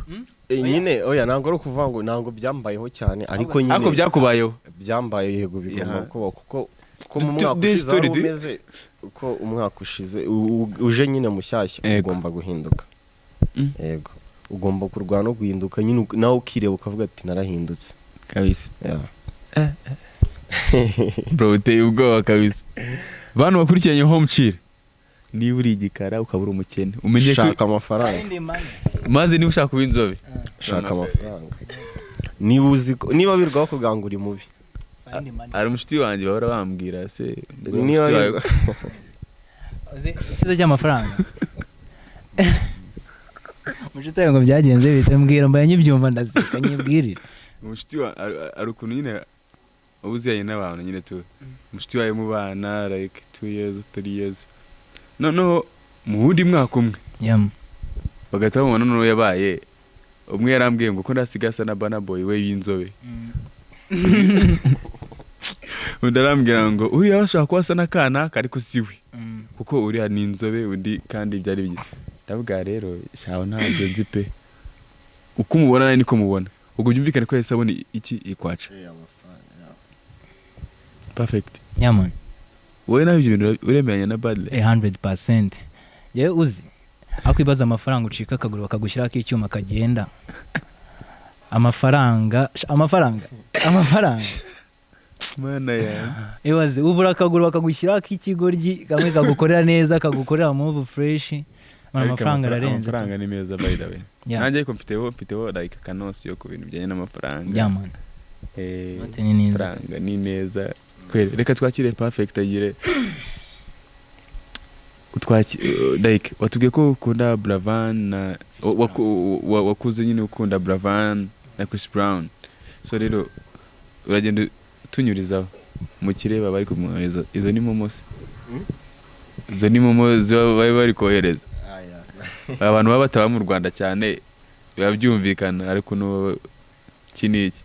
Nyine oya, ntabwo ari ukuvuga ngo ntabwo byambayeho cyane, ariko nyine Ariko byakubayeho. Byambaye, yego, bigomba kuba kuko ko mu mwaka duhe ushize story, wari umeze uko umwaka ushize uje nyine mushyashya, ugomba guhinduka. Yego, ugomba kurwana no guhinduka nyine, nawe ukireba ukavuga ati narahindutse. Kabisa. Yeah. Bro, uteye ubwoba kabisa. Bantu bakurikiranye Home Chill, niba uri igikara ukaba uri umukene, umenye ko Shaka amafaranga. Maze niba ushaka kuba inzobe, Shaka amafaranga. Niba uzi ko niba birirwa bakubwira ngo uri mubi. Hari umushuti wanjye bahora bambwira se ngo Niba umushuti wawe Uzi icyiza cy'amafaranga? Mushuti wawe ngo byagenze bite? Mbwira, mbaye nyibyumva ndaseka, nyibwirire. Umushuti wa hari ukuntu nyine uba uziranye n'abantu nyine tu umushuti wawe mubana like 2 years, 3 years, noneho mu wundi mwaka umwe bagahita bamubona noneho yabaye umwe. Yarambwiye ngo ko ndasigaye asa na Burna Boy we y'inzobe. Undi arambwira ngo uriya bashobora kuba asa n'akanaka, ariko si we, kuko uriya ni inzobe, undi kandi byari bigize. Ndavuga rero shaho ntabyo nzi pe, uko umubona nawe niko mubona. Ubwo byumvikane ko yahise abona iki ikwaca perfect. Yeah man. Wowe nawe ibyo bintu uremeranya na Badle? 100%. Yewe, uzi ariko ibaza amafaranga ucika akaguru bakagushyiraho icyuma kagenda. Amafaranga, amafaranga, amafaranga. Mana yanjye. Ibaze ubura akaguru bakagushyiraho ikigoryi kamwe kagukorera neza, kagukorera move fresh. Man, Ariko amafaranga ararenze. Amafaranga ni meza, by the way. Nanjye ariko mfiteho like akanosi yo ku bintu bijyanye n'amafaranga. Yeah man. Inote ni neza. Amafaranga ni neza kweli. Reka twakire Perfect agire like watubwiye ko ukunda Buravan na wakuze nyine ukunda Buravan na Chris Brown, so rero uragenda utunyurizaho mu kireba bari kumwohereza. Izo ni momo se? Izo ni momo ziba bari bari kohereza abantu baba bataba mu Rwanda cyane, biba byumvikana, ariko n'ubu iki n'iki.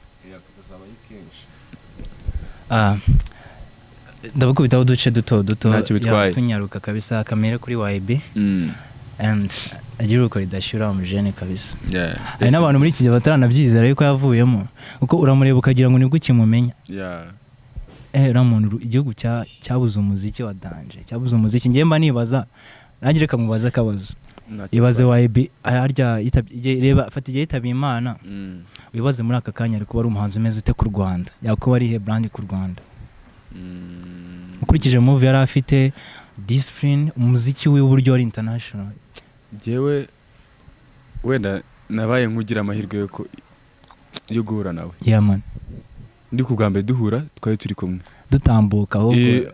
Ah, ndabakubitaho uduce duto duto. Ntacyo bitwaye. Ya, tunyaruka kabisa kamere kuri YB and agira uko ridashyura umujene kabisa. Hari n'abantu muri iki gihe bataranabyizera yuko yavuyemo, kuko uramureba ukagira ngo nibwo ukimumenya. Uriya muntu, igihugu cyabuze umuziki wa danger, cyabuze umuziki. Njye mba nibaza nanjye, reka mubaze akabazo. Ntacyo Ibaze bitwaye. YB harya reba fata igihe yitabiye Imana, wibaze muri aka kanya ari kuba ari umuhanzi umeze ute ku Rwanda, yakuba ari ihe brand ku Rwanda? Ukurikije move yari afite, discipline, umuziki we uburyo wari international. Njyewe wenda nabaye nk'ugira amahirwe yo guhura nawe. Yeah man. Ndi ku bwa mbere duhura, twari turi kumwe. Dutambuka ahubwo.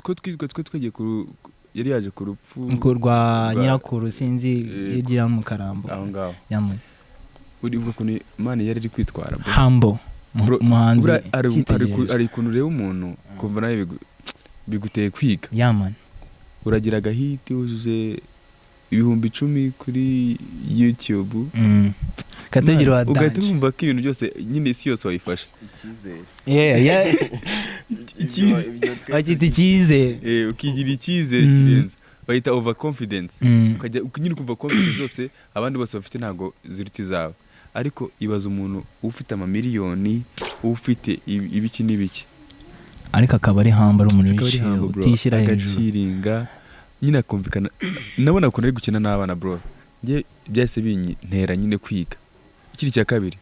Twe twagiye ku yari yaje ku rupfu Ngo rwa nyirakuru, sinzi, yigira mu Karambo. Aho ngaho. Yeah man. Uribuka ukuntu Imana yari iri kwitwara, bro? Humble. Bro, Umuhanzi buriya cyitegererezo. hari ukuntu ureba umuntu ukumva nawe biguteye kwiga. Yeah man. Uragira agahiti wujuje 10,000 kuri YouTube. Kategiro wa Ugahita danger. wumva ko ibintu byose nyine, isi yose wayifashe. Icyizere. Yeah. Icyizere. Bakita icyizere. Ukigira icyizere kirenze, bayita over confidence. Ukajya nyine ukumva confidence zose abandi bose bafite ntabwo ziruta izawe. Ariko ibaza umuntu ufite amamiliyoni, ufite ibiki n'ibiki, Ariko akaba ari humble, ari umuntu akaba ari wiciye, humble, bro. utishyira hejuru. Agaciringa nyine, akumvikana, nabona ukuntu ari gukina n'abana, bro. Njye byahise bintera nyine kwiga. Ikindi cya kabiri,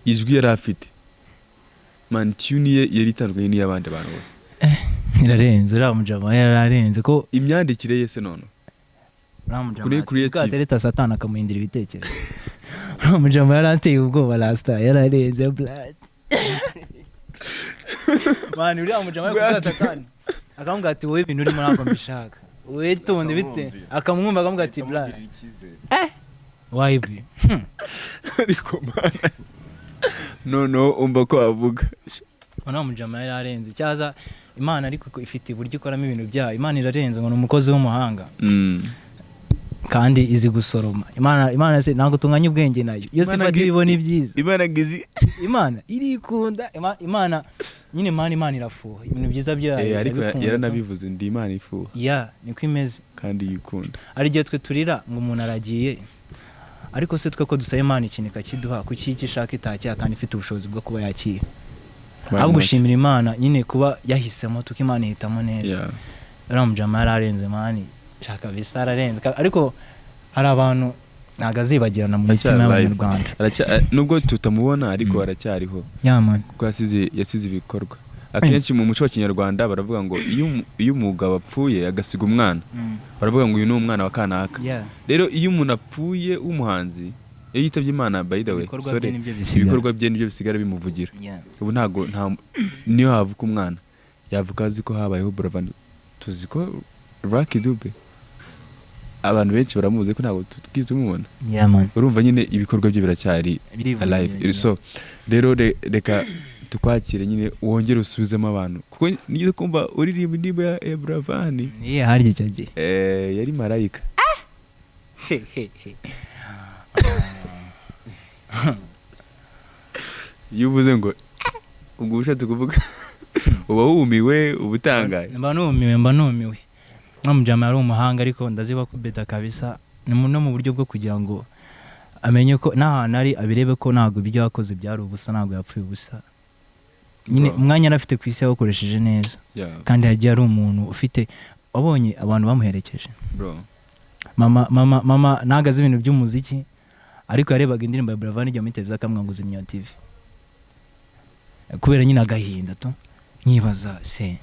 ijwi yari afite, man, tune ye yari itandukanye n'iy'abandi bantu bose. Irarenze, uriya mujama yararenze ko. Imyandikire ye se none? Uriya mujama Kuri creative. atereta Satani akamuhindura ibitekerezo. Uriya mujama yaranteye ubwoba, rasta yararenze blood man. Uriya mujama ari kubwira Satani akamubwira ati wowe ibintu urimo ntabwo mbishaka. Witonde bite, akamwumva akamubwira ati bra wayibi. Ariko mana, noneho umva ko avuga. Ubona mujama yari arenze cyaza Imana, ariko ifite uburyo ikoramo ibintu byayo. Imana irarenze, ngo ni umukozi w'umuhanga kandi izi gusoroma. Imana se ntabwo tunganya ubwenge nayo, iyo Imana sifata ibona ibyiza. Imana ngizi. Imana irikunda. Imana nyine, Imana irafuha ibintu byiza byayo. Ariko irabikunda. Yaranabivuze, ndi Imana ifuha. Ya, niko imeze. Kandi yikunda. Hari igihe twe turira ngo umuntu aragiye, ariko se twe ko dusaba Imana ikintu ikakiduha, kuki icyo ishaka itakiha kandi ifite ubushobozi bwo kuba yakiha? Ahubwo gushimira Imana nyine kuba yahisemo, tuko Imana ihitamo neza. Uriya mujama yari arenze, man, shaka bisa ararenze. Ariko hari abantu ntabwo azibagirana mu mitima Aracyari live. y'Abanyarwanda. Nubwo tutamubona ariko aracyariho Yeah, man. kuko yasize ibikorwa. Akenshi mu muco wa kinyarwanda baravuga ngo iyo umugabo apfuye agasiga umwana, baravuga ngo uyu ni umwana wa kanaka. Rero iyo umuntu apfuye w'umuhanzi, iyo yitabye Imana, by the way, Ibikorwa sorry, bye nibyo bisigara. ibikorwa bye nibyo bisigara bimuvugira. Ubu ntago nta niyo havuka umwana yavuka azi ko habayeho Buravan. Tuzi ko Lucky Dube abantu benshi baramuzi ko ntabwo twigeze tumubona. Yeah, man. Urumva nyine ibikorwa bye biracyari Birivugira, alive. So rero reka tukwakire nyine, wongere usubizemo abantu, kuko nigeze kumva uririmba indirimbo ya Buravan. Niye harya icyo gihe? Yari Marayika. He, he, he. Iyo uvuze ngo ubwo uba ushatse kuvuga uba wumiwe, uba utangaye. Mba numiwe, mba numiwe. Mujama yari umuhanga, ariko ndaziba kubeta kabisa ni no mu buryo bwo kugira ngo amenye ko n'ahantu ari abirebe ko ntabwo ibyo yakoze byari ubusa, ntabwo yapfuye ubusa nyine. Bro. Umwanya yari afite ku isi yawukoresheje neza. Kandi yagiye ari umuntu ufite, wabonye abantu bamuherekeje. Bro. Mama ntabwo azi ibintu by'umuziki, ariko yarebaga indirimbo ya Buravan ijya muri televiziyo akamwanga ngo zimya TV kubera nyine agahinda tu. Nkibaza se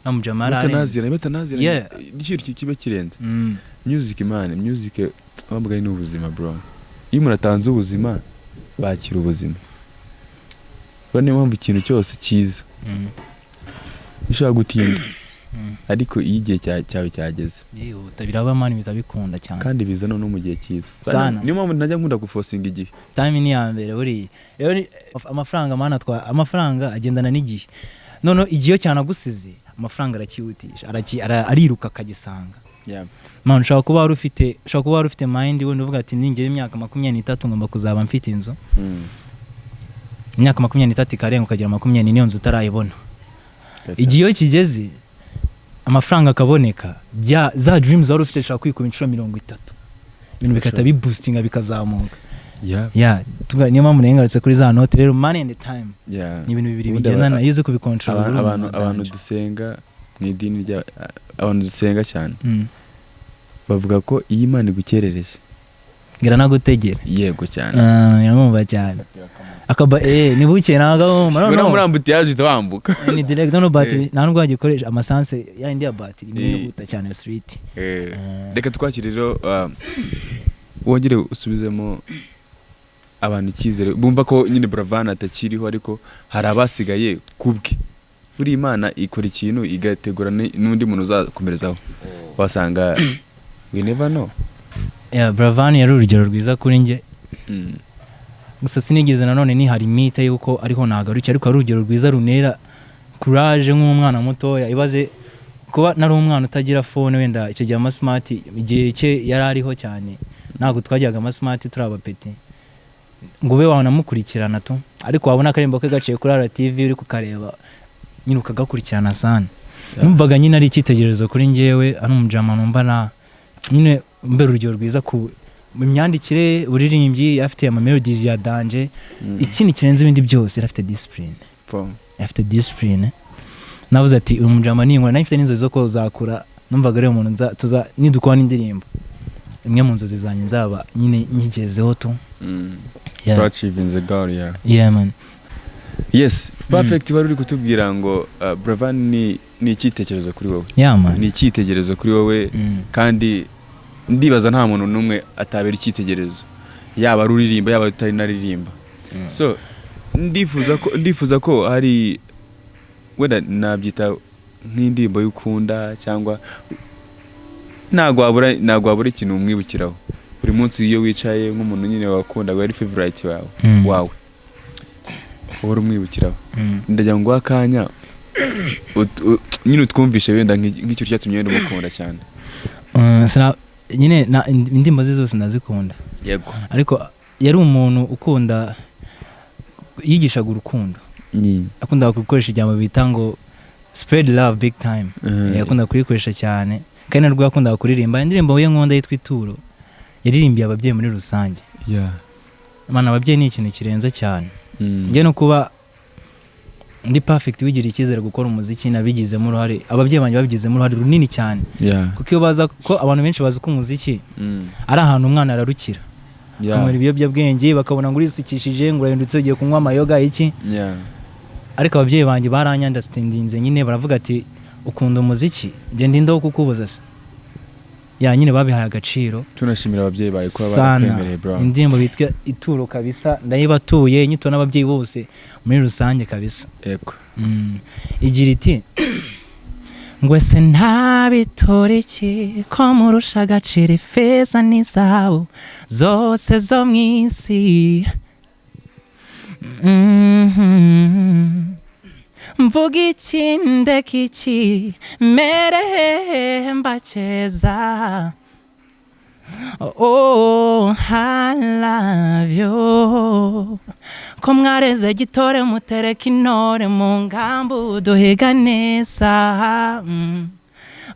namujama yari arenze. Batanaziranye, batanaziranye. Nicyo kiba kirenze. Music, man, music bavuga ni ubuzima, bro. Iyo umuntu atanze ubuzima, bakira ubuzima. Bro, niyo mpamvu ikintu cyose cyiza gishobora gutinda, ariko iyo igihe cyawe cyageze birihuta, biraba, man, bihita bikunda cyane. Kandi biza no mu gihe cyiza. Sana. Niyo mpamvu ntajya nkunda guforcinga igihe. Time ni iya mbere buriya. Rero amafaranga, man, atwara amafaranga agendana n'igihe. Noneho igihe iyo cyanagusize, amafaranga arakihutisha, ariruka akagisanga. Man, ushobora kuba wari ufite mind wenda uvuga ati ningera imyaka 23 ngomba kuzaba mfite inzu. Imyaka 23 ikarenga, ukagera 24, iyo nzu utarayibona. Igihe iyo kigeze amafaranga akaboneka, bya za dreams wari ufite zishobora kwikuba inshuro 30, ibintu bigahita biboostinga, bikazamuka. Yeah, niyo mpamvu narengarutse kuri za note. Rero money and time ni ibintu bibiri Ubundi bigendana. Iyo uzi kubicontrola, uri umuntu wa abantu danger. dusenga mu idini rya abantu dusenga cyane bavuga ko iyo Imana igukerereje iranagutegera. Yego cyane. Ah, yamwumva cyane akaba ni buke ntabwo no no muri embouteillage uhita wambuka. Ni direct no battery, nta nubwo wagikoresha amasanse ya indi ya battery imwe yihuta cyane street. Reka twakire rero, wongere usubizemo abantu icyizere, bumva ko nyine Buravan atakiriho ariko hari abasigaye kubwe. Buriya Imana ikora ikintu igategura n'undi muntu uzakomerezaho, wasanga, we never know. Yeah, Buravan yari urugero rwiza kuri njye. Gusa sinigeze nanone nihari imite yuko ariho nagarukiye, ariko ari urugero rwiza runera courage nk'umwana mutoya. Ibaze kuba nari umwana utagira phone, wenda icyo gihe amasmart igihe cye yari ariho cyane, ntabwo twajyaga amasmart turi abapeti ngo ube wanamukurikirana tu, ariko wabona akarimbo ke gaciye kuri RTV uri kukareba nyine ukagakurikirana sana. Numvaga nyine ari icyitegererezo kuri njyewe, ari umujama numva na nyine mbere urugero rwiza ku mu myandikire, uririmbyi, afite ama melodies ya danger. Ikindi kirenze ibindi byose, yari afite discipline. Afite discipline. Navuze ati uyu mujama ninkora, nari mfite n'inzozi zo kuzakura, numvaga ari umuntu nza tuza nidukora n'indirimbo, imwe mu nzozi zanjye nzaba nyine nyigezeho tu. Yeah. So achieving the goal, yeah. Yeah, man. Yes, perfect. Wari uri kutubwira ngo Buravan ni icyitegererezo kuri wowe. Yeah, man. Ni icyitegererezo kuri wowe. Kandi ndibaza nta muntu n'umwe atabera icyitegererezo, yaba ari uririmba, yaba utari naririmba. So ndifuza ko hari wenda nabyita Nk'indirimbo y'ukunda, cyangwa ntabwo wabura ikintu umwibukiraho buri munsi iyo wicaye, nk'umuntu nyine wakundaga, ari favorite wawe, wawe uhora umwibukiraho. Ndagira ngo nguhe akanya nyine utwumvishe wenda nk'icyo cyatumye wenda umukunda cyane. Nyine indirimbo ze zose ndazikunda, ariko yari umuntu ukunda, yigishaga urukundo, akundaga gukoresha ijambo bita ngo "spread love big time". Yakundaga kurikoresha cyane, kandi narwo yakundaga kuririmba. Indirimbo ye nkunda yitwa "Ituro", yaririmbiye ababyeyi muri rusange. Mana, ababyeyi ni ikintu kirenze cyane. Njye no kuba ndi perfect, wigira icyizere gukora umuziki, nabigizemo uruhare, ababyeyi banjye babigizemo uruhare runini cyane, kuko iyo baza ko abantu benshi bazi ko umuziki ari ahantu umwana ararukira akanywera ibiyobyabwenge, bakabona ngo urisukishije, ngo urahindutse, ugiye kunywa amayoga, iki. Ariko ababyeyi banjye baranyunderstandinze nyine, baravuga ati: "Ukunda umuziki, njye ndinda wo kukubuza se?" Ya, nyine babihaye agaciro. Tunashimira ababyeyi bawe kuba Sana. barakwemereye, bro. Indirimbo bitwa "Ituro" kabisa ndayibatuye, nyito n'ababyeyi bose muri rusange kabisa. Igira iti: "Ngo ese ntabitura iki, ko murusha agaciro ifeza n'izahabu zose zo mu isi? Mvuga iki, ndeka iki, mere hehe mbakeza? Oh, I love you. Ko mwareze gitore, mutereka intore mu ngambu, duhiga neza.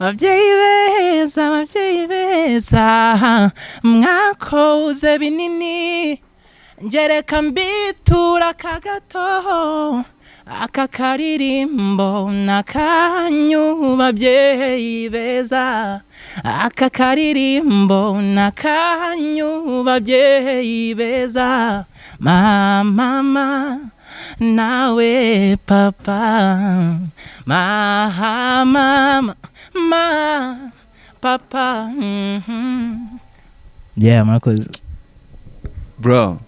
Ababyeyi beza, ababyeyi beza, mwakoze binini, ngereka mbitura aka gato, aka karirimbo n'akanyu, babyeyi beza, aka karirimbo n'akanyu, babyeyi beza, mama nawe papa, mama, ma papa." Yeah, murakoze. Bro,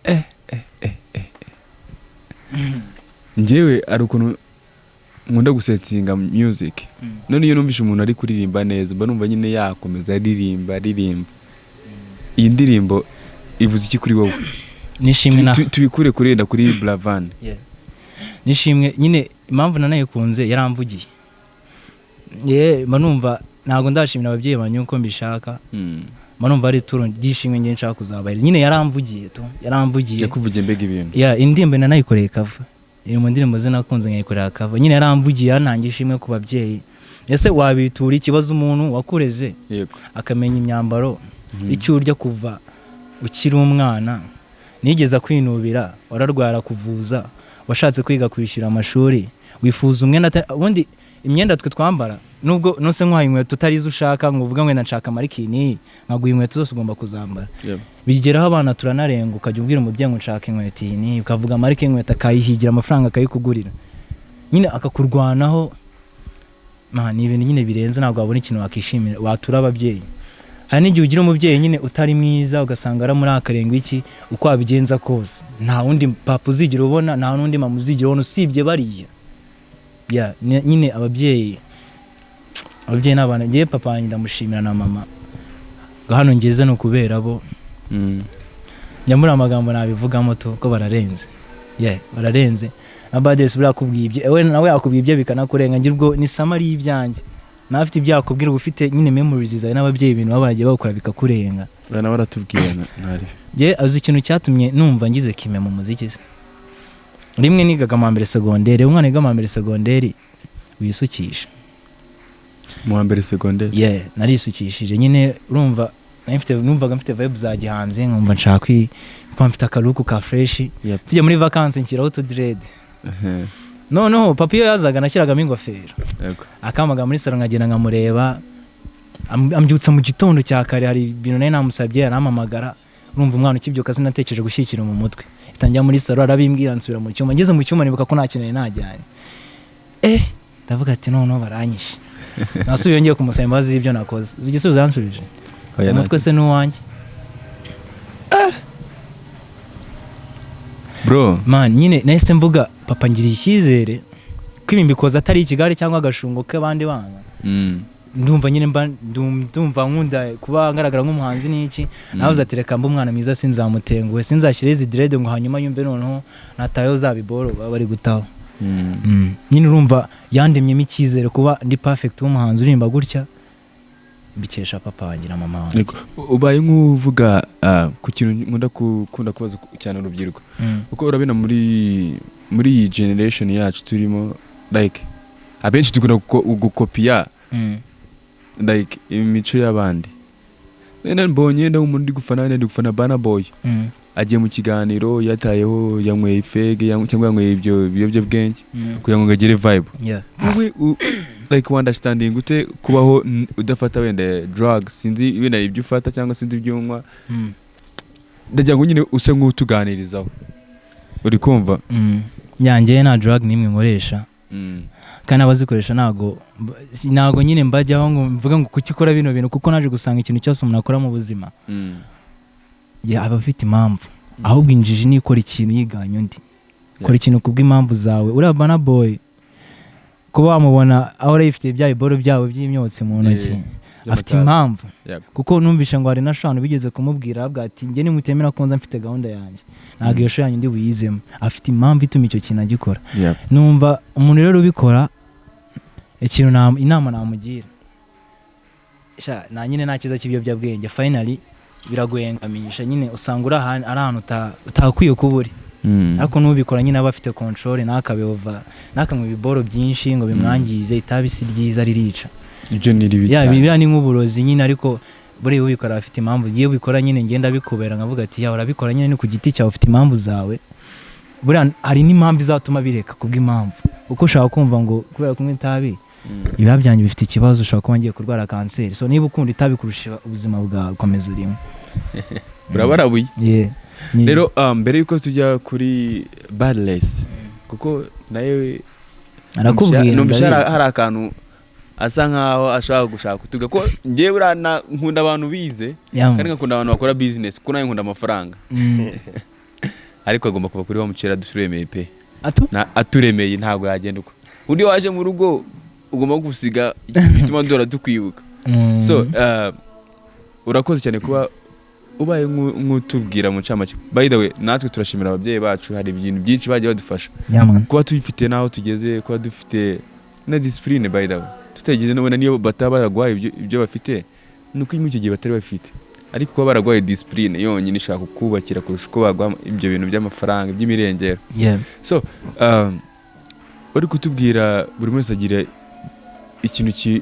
eh eh eh eh njyewe ari ukuntu nkunda gusettinga music. None iyo numvishe umuntu ari kuririmba neza, mba numva nyine yakomeza aririmba, aririmba. Iyi ndirimbo ivuze iki kuri wowe? Nishimwe na Tubikure kurenda kuri Buravan. Nishimwe nyine, impamvu nanayikunze, yaramvugiye. Ye, mba numva ntabwo ndashimira ababyeyi banjye uko mbishaka. Mba numva ari ituro ry'ishimwe ngiye nshaka kuzabahereza. Nyine yaramvugiye tu, yaramvugiye. Yakuvugiye mbega ibintu. Ya, indirimbo nanayikoreye cover, iri mu ndirimbo ze nakunze nkayikorera cover. Nyine yaramvugiye, yarantangiye ishimwe ku babyeyi. Ese wabitura ikibazo umuntu wakureze, akamenya imyambaro, icyo urya kuva ukiri umwana, nigeze kwinubira, wararwara kuvuza, washatse kwiga kwishyura amashuri, wifuza umwenda ubundi imyenda twe twambara, nubwo nose nkwaye inkweto utarizo ushaka, ngo uvuga ngo nshaka marikini, nkaguha inkweto zose ugomba kuzambara. Bigeraho abana turanarenga, ukajya ubwira umubyeyi ngo nshaka inkweto iyi n'iyi, ukavuga marike y'inkweto, akayihigira amafaranga, akayikugurira, nyine akakurwanaho. Man, ni ibintu nyine birenze, ntabwo wabona ikintu wakishimira watura ababyeyi. Hari n'igihe ugira umubyeyi nyine utari mwiza, ugasanga aramurakarenga iki, uko wabigenza kose nta wundi papa uzigira ubona, nta n'undi mama uzigira ubona usibye bariya. Ya, nyine ababyeyi ni abantu. Ngewe papa wanjye ndamushimira na mama, ngo hano ngeze ni ukubera bo. Njya muri amagambo nabivugamo tu ko bararenze. Yeah, bararenze. Na Badesi buriya akubwiye ibye, we nawe yakubwiye ibye bikanakurenga. Ngira ubwo ni summary y'ibyanjye, nawe afite ibyo yakubwira, uba ufite nyine memories zawe n'ababyeyi, ibintu baba baragiye bakora bikakurenga. Oya, nawe aratubwira ntari. Njye azi ikintu cyatumye numva ngize kime mu muziki se? Rimwe nigaga mu wa mbere segonderi, umwana wiga mu wa mbere segonderi wisukisha. Mu wa mbere segonderi? Yeah, narisukishije nyine. Urumva nari numvaga mfite vibe za gihanzi, nkumva nshaka kuba mfite akalook ka fresh. Tujya muri vacances, nshyiraho utu dread. Noneho papa iyo yazaga nashyiragamo ingofero, akampamagara muri salon, nkagenda nkamureba. Ambyutsa mu gitondo cya kare, hari ibintu nari namusabye, arampamagara. Urumva umwana ukibyuka, sinatekereje gushyikira mu mutwe, itangira muri salon, arabimbwira, nsubira mu cyumba. Ngeze mu cyumba nibuka ko nta kintu nari najyanye. Ndavuga ati: "Noneho baranyishe." Nasubiye ngiye kumusaba imbabazi z'ibyo nakoze. Uzi igisubizo yansubije? Oya. "Umutwe se n'uwanjye?" Bro. Man, nyine nahise mvuga: "Papa, ngiriye icyizere." Ko ibi mbikoze atari ikigare cyangwa agashungo k'abandi bana. Ndumva nyine mba ndumva nkunda kuba ngaragara nk'umuhanzi n'iki. Navuze ati reka mbe umwana mwiza, sinzamutenguhe, sinzashyire izi dread ngo hanyuma yumve noneho natayeho za biboro baba bari gutaho. Nyine urumva yandemyemo icyizere kuba ndi perfect w'umuhanzi uririmba gutya, mbikesha papa wanjye na mama wanjye. Yego. Ubaye nk'uvuga ku kintu nkunda gukunda kubaza cyane urubyiruko, kuko urabona muri iyi generation yacu turimo, like abenshi dukunda gukopiya like imico y'abandi. None mbonye nda umuntu ndi gufana, ndi gufana Burna Boy, agiye mu kiganiro yatayeho, yanyweye ifege cyangwa yanyweye ibyo biyobyabwenge kugira ngo agire vibe. Wowe like understanding ute kubaho udafata wenda drugs, sinzi wenda ibyo ufata cyangwa sinzi ibyo unywa? Ndagira ngo nyine use nk'utuganirizaho, uri kumva? Yanjye nta drug n'imwe nkoresha, kandi abazikoresha ntago nyine mbajyaho ngo mvuge ngo kuki ukora bino bintu, kuko naje gusanga ikintu cyose umuntu akora mu buzima aba afite impamvu. Ahubwo injiji niyo ikora ikintu yiganye undi. Kora ikintu kubw'impamvu zawe. Uriya Burna Boy, kuba wamubona ahora yifitiye bya biboro byabo by'imyotsi mu ntoki, afite by'amatabi. impamvu. Kuko numvishe ngo hari na shanu bigeze kumubwira, avuga ati njye nimutemera ko nza mfite gahunda yanjye, ntabwo iyo show yanyu ndi buyizemo. Afite impamvu ituma icyo kintu agikora. Numva umuntu rero ubikora, ikintu inama namugira, sha, nta nyine nta cyiza cy'ibiyobyabwenge. Finally biraguhengamisha nyine, usanga uri ahantu ari ahantu utakwiye kuba uri. Ariko n'ubikora nyine aba afite control, ntakabe over, ntakanywe ibiboro byinshi ngo bimwangize. Itabi si ryiza, ririca. Ibyo ni ribi Ya, cyane. Biriya ni nk'uburozi nyine, ariko buriya ubikora afite impamvu. Iyo ubikora nyine ngenda bikubera nkavuga ati ya, urabikora nyine ni ku giti cyawe, ufite impamvu zawe. Buriya hari n'impamvu izatuma bireka kubw'impamvu, kuko ushaka kumva ngo kubera kunywa itabi ibihaha byanjye bifite ikibazo, ushobora kuba ngiye kurwara kanseri. So niba ukunda itabi kurusha ubuzima bwawe, komeza urimo. Urabarabuye. Yeah. Rero mbere yuko tujya kuri Badless, kuko nayo arakubwira, numvisha ndabizi. hari akantu asa nkaho ashaka gushaka kutuga ko njyewe buriya nkunda abantu bize kandi nkakunda abantu bakora business, kuko nawe nkunda amafaranga. Ariko agomba kuva kuri wa mukera dusuremeye pe. Atu? Aturemeye ntabwo yagenda uko undi waje mu rugo, ugomba gusiga ikintu gituma duhora tukwibuka. So urakoze cyane kuba ubaye nk'utubwira mu ncamake. By the way, natwe turashimira ababyeyi bacu, hari ibintu byinshi bagiye badufasha Yeah, man. kuba tubifite n'aho tugeze, kuba dufite na discipline. By the way, tutageze n'ubona niyo bataba baraguhaye ibyo bafite, ni uko muri icyo gihe batari bafite, ariko kuba baraguhaye discipline yonyine ishaka kukubakira kurusha uko baguha ibyo bintu by'amafaranga by'imirengero. So uri kutubwira buri wese agira ikintu Impamvu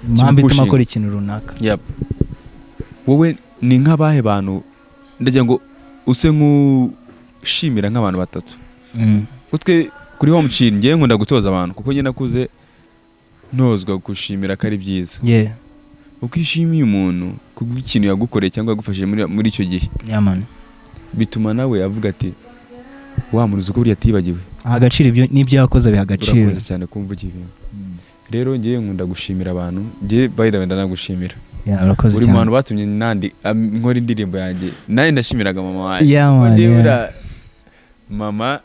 ituma kimupushinga. akora ikintu runaka. Yep. Wowe ni nk'abahe bantu, ndagira ngo use nk'ushimira nk'abantu batatu? Kuko twe kuri Home Chill, ngewe nkunda gutoza abantu, kuko njye nakuze ntozwa gushimira ko ari byiza. Uko ishimiye umuntu kubw'ikintu yagukoreye cyangwa yagufashije muri icyo gihe, Yeah, man. bituma nawe avuga ati wa muntu uzi ko buriya atibagiwe. Aha agaciro ibyo n'ibyo yakoze biha agaciro. Urakoze cyane kumva ugira ibintu. Rero ngewe nkunda gushimira abantu. Ngewe by the way ndanagushimira. Yeah, urakoze Uri mu cyane. bantu batumye nandi nkora indirimbo yanjye. Nanjye ndashimiraga mama wanjye. Yeah, man, Ngewe yeah. buriya mama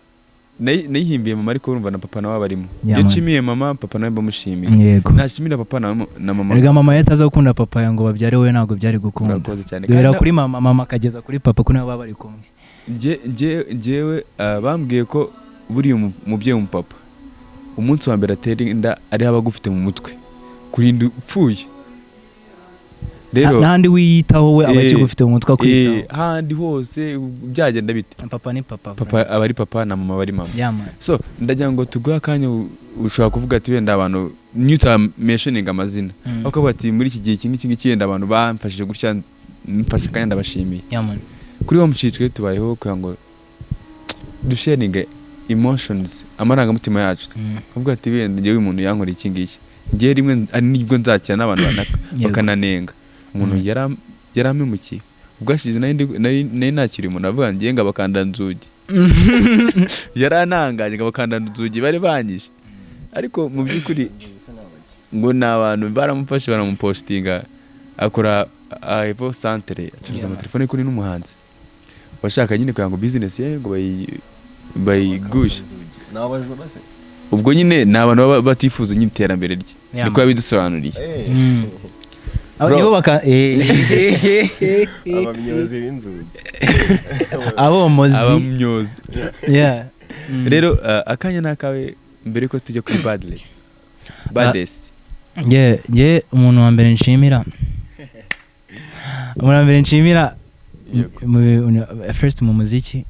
nayihimbiye mama, ariko urumva na papa nawe abarimo. Yeah, Iyo man. nshimiye mama, papa nawe mbamushimiye. Nashimira papa na mama. Erega mama iyo ataza gukunda papa ngo babyare wowe, ntabwo byari gukunda. Urakoze cyane. Duhera Kandi kuri mama, mama akageza kuri papa, ko nibo baba bari kumwe. Njyewe bambwiye ko buriya umubyeyi w'umupapa umunsi wa mbere atera inda ariho aba agufite mu mutwe kurinda upfuye. Rero N'ahandi wiyitaho we aba akigufite mu mutwe akwitaho. Handi hose byagenda bite, Papa ni papa. papa aba ari papa na mama aba ari mama. Yeah, man. So ndagira ngo tuguhe akanya, ushobora kuvuga ati wenda abantu nutamentioninga amazina, ariko ukavuga ati muri iki gihe iki ngiki ngiki wenda abantu bamfashije gutya, mfashe akanya ndabashimiye. Yeah, man. Kuri wa mucitwe tubayeho kugira ngo dusharinge emotions, amarangamutima yacu, kavuga ati wenda njyewe umuntu yankoreye iki ngiki, njyewe rimwe ari nibwo nzakira n'abantu bakananenga umuntu yarampemukiye. Ubwashize nari nakiriye umuntu avuga ngiye ngo abakanda nzugi, yaranangaje ngo abakanda nzugi bari banyishe, ariko mu by'ukuri ngo ni abantu baramufashe baramupostinga, akora Evo Centre, acuruza amatelefone, kuri n'umuhanzi washaka nyine kugira ngo business ye ngo bayigushe. Ni abajura se? Ubwo nyine ni abantu baba batifuza nyine iterambere rye. Yeah, Niko yabidusobanuriye. Abo Bro. nibo baka Abamyozi b'inzugi. Abomozi. Abamyozi. Yeah. Rero akanya ni akawe mbere ko tujya kuri badless baddest. Nge umuntu wa mbere nshimira, umuntu wa mbere nshimira first mu muziki,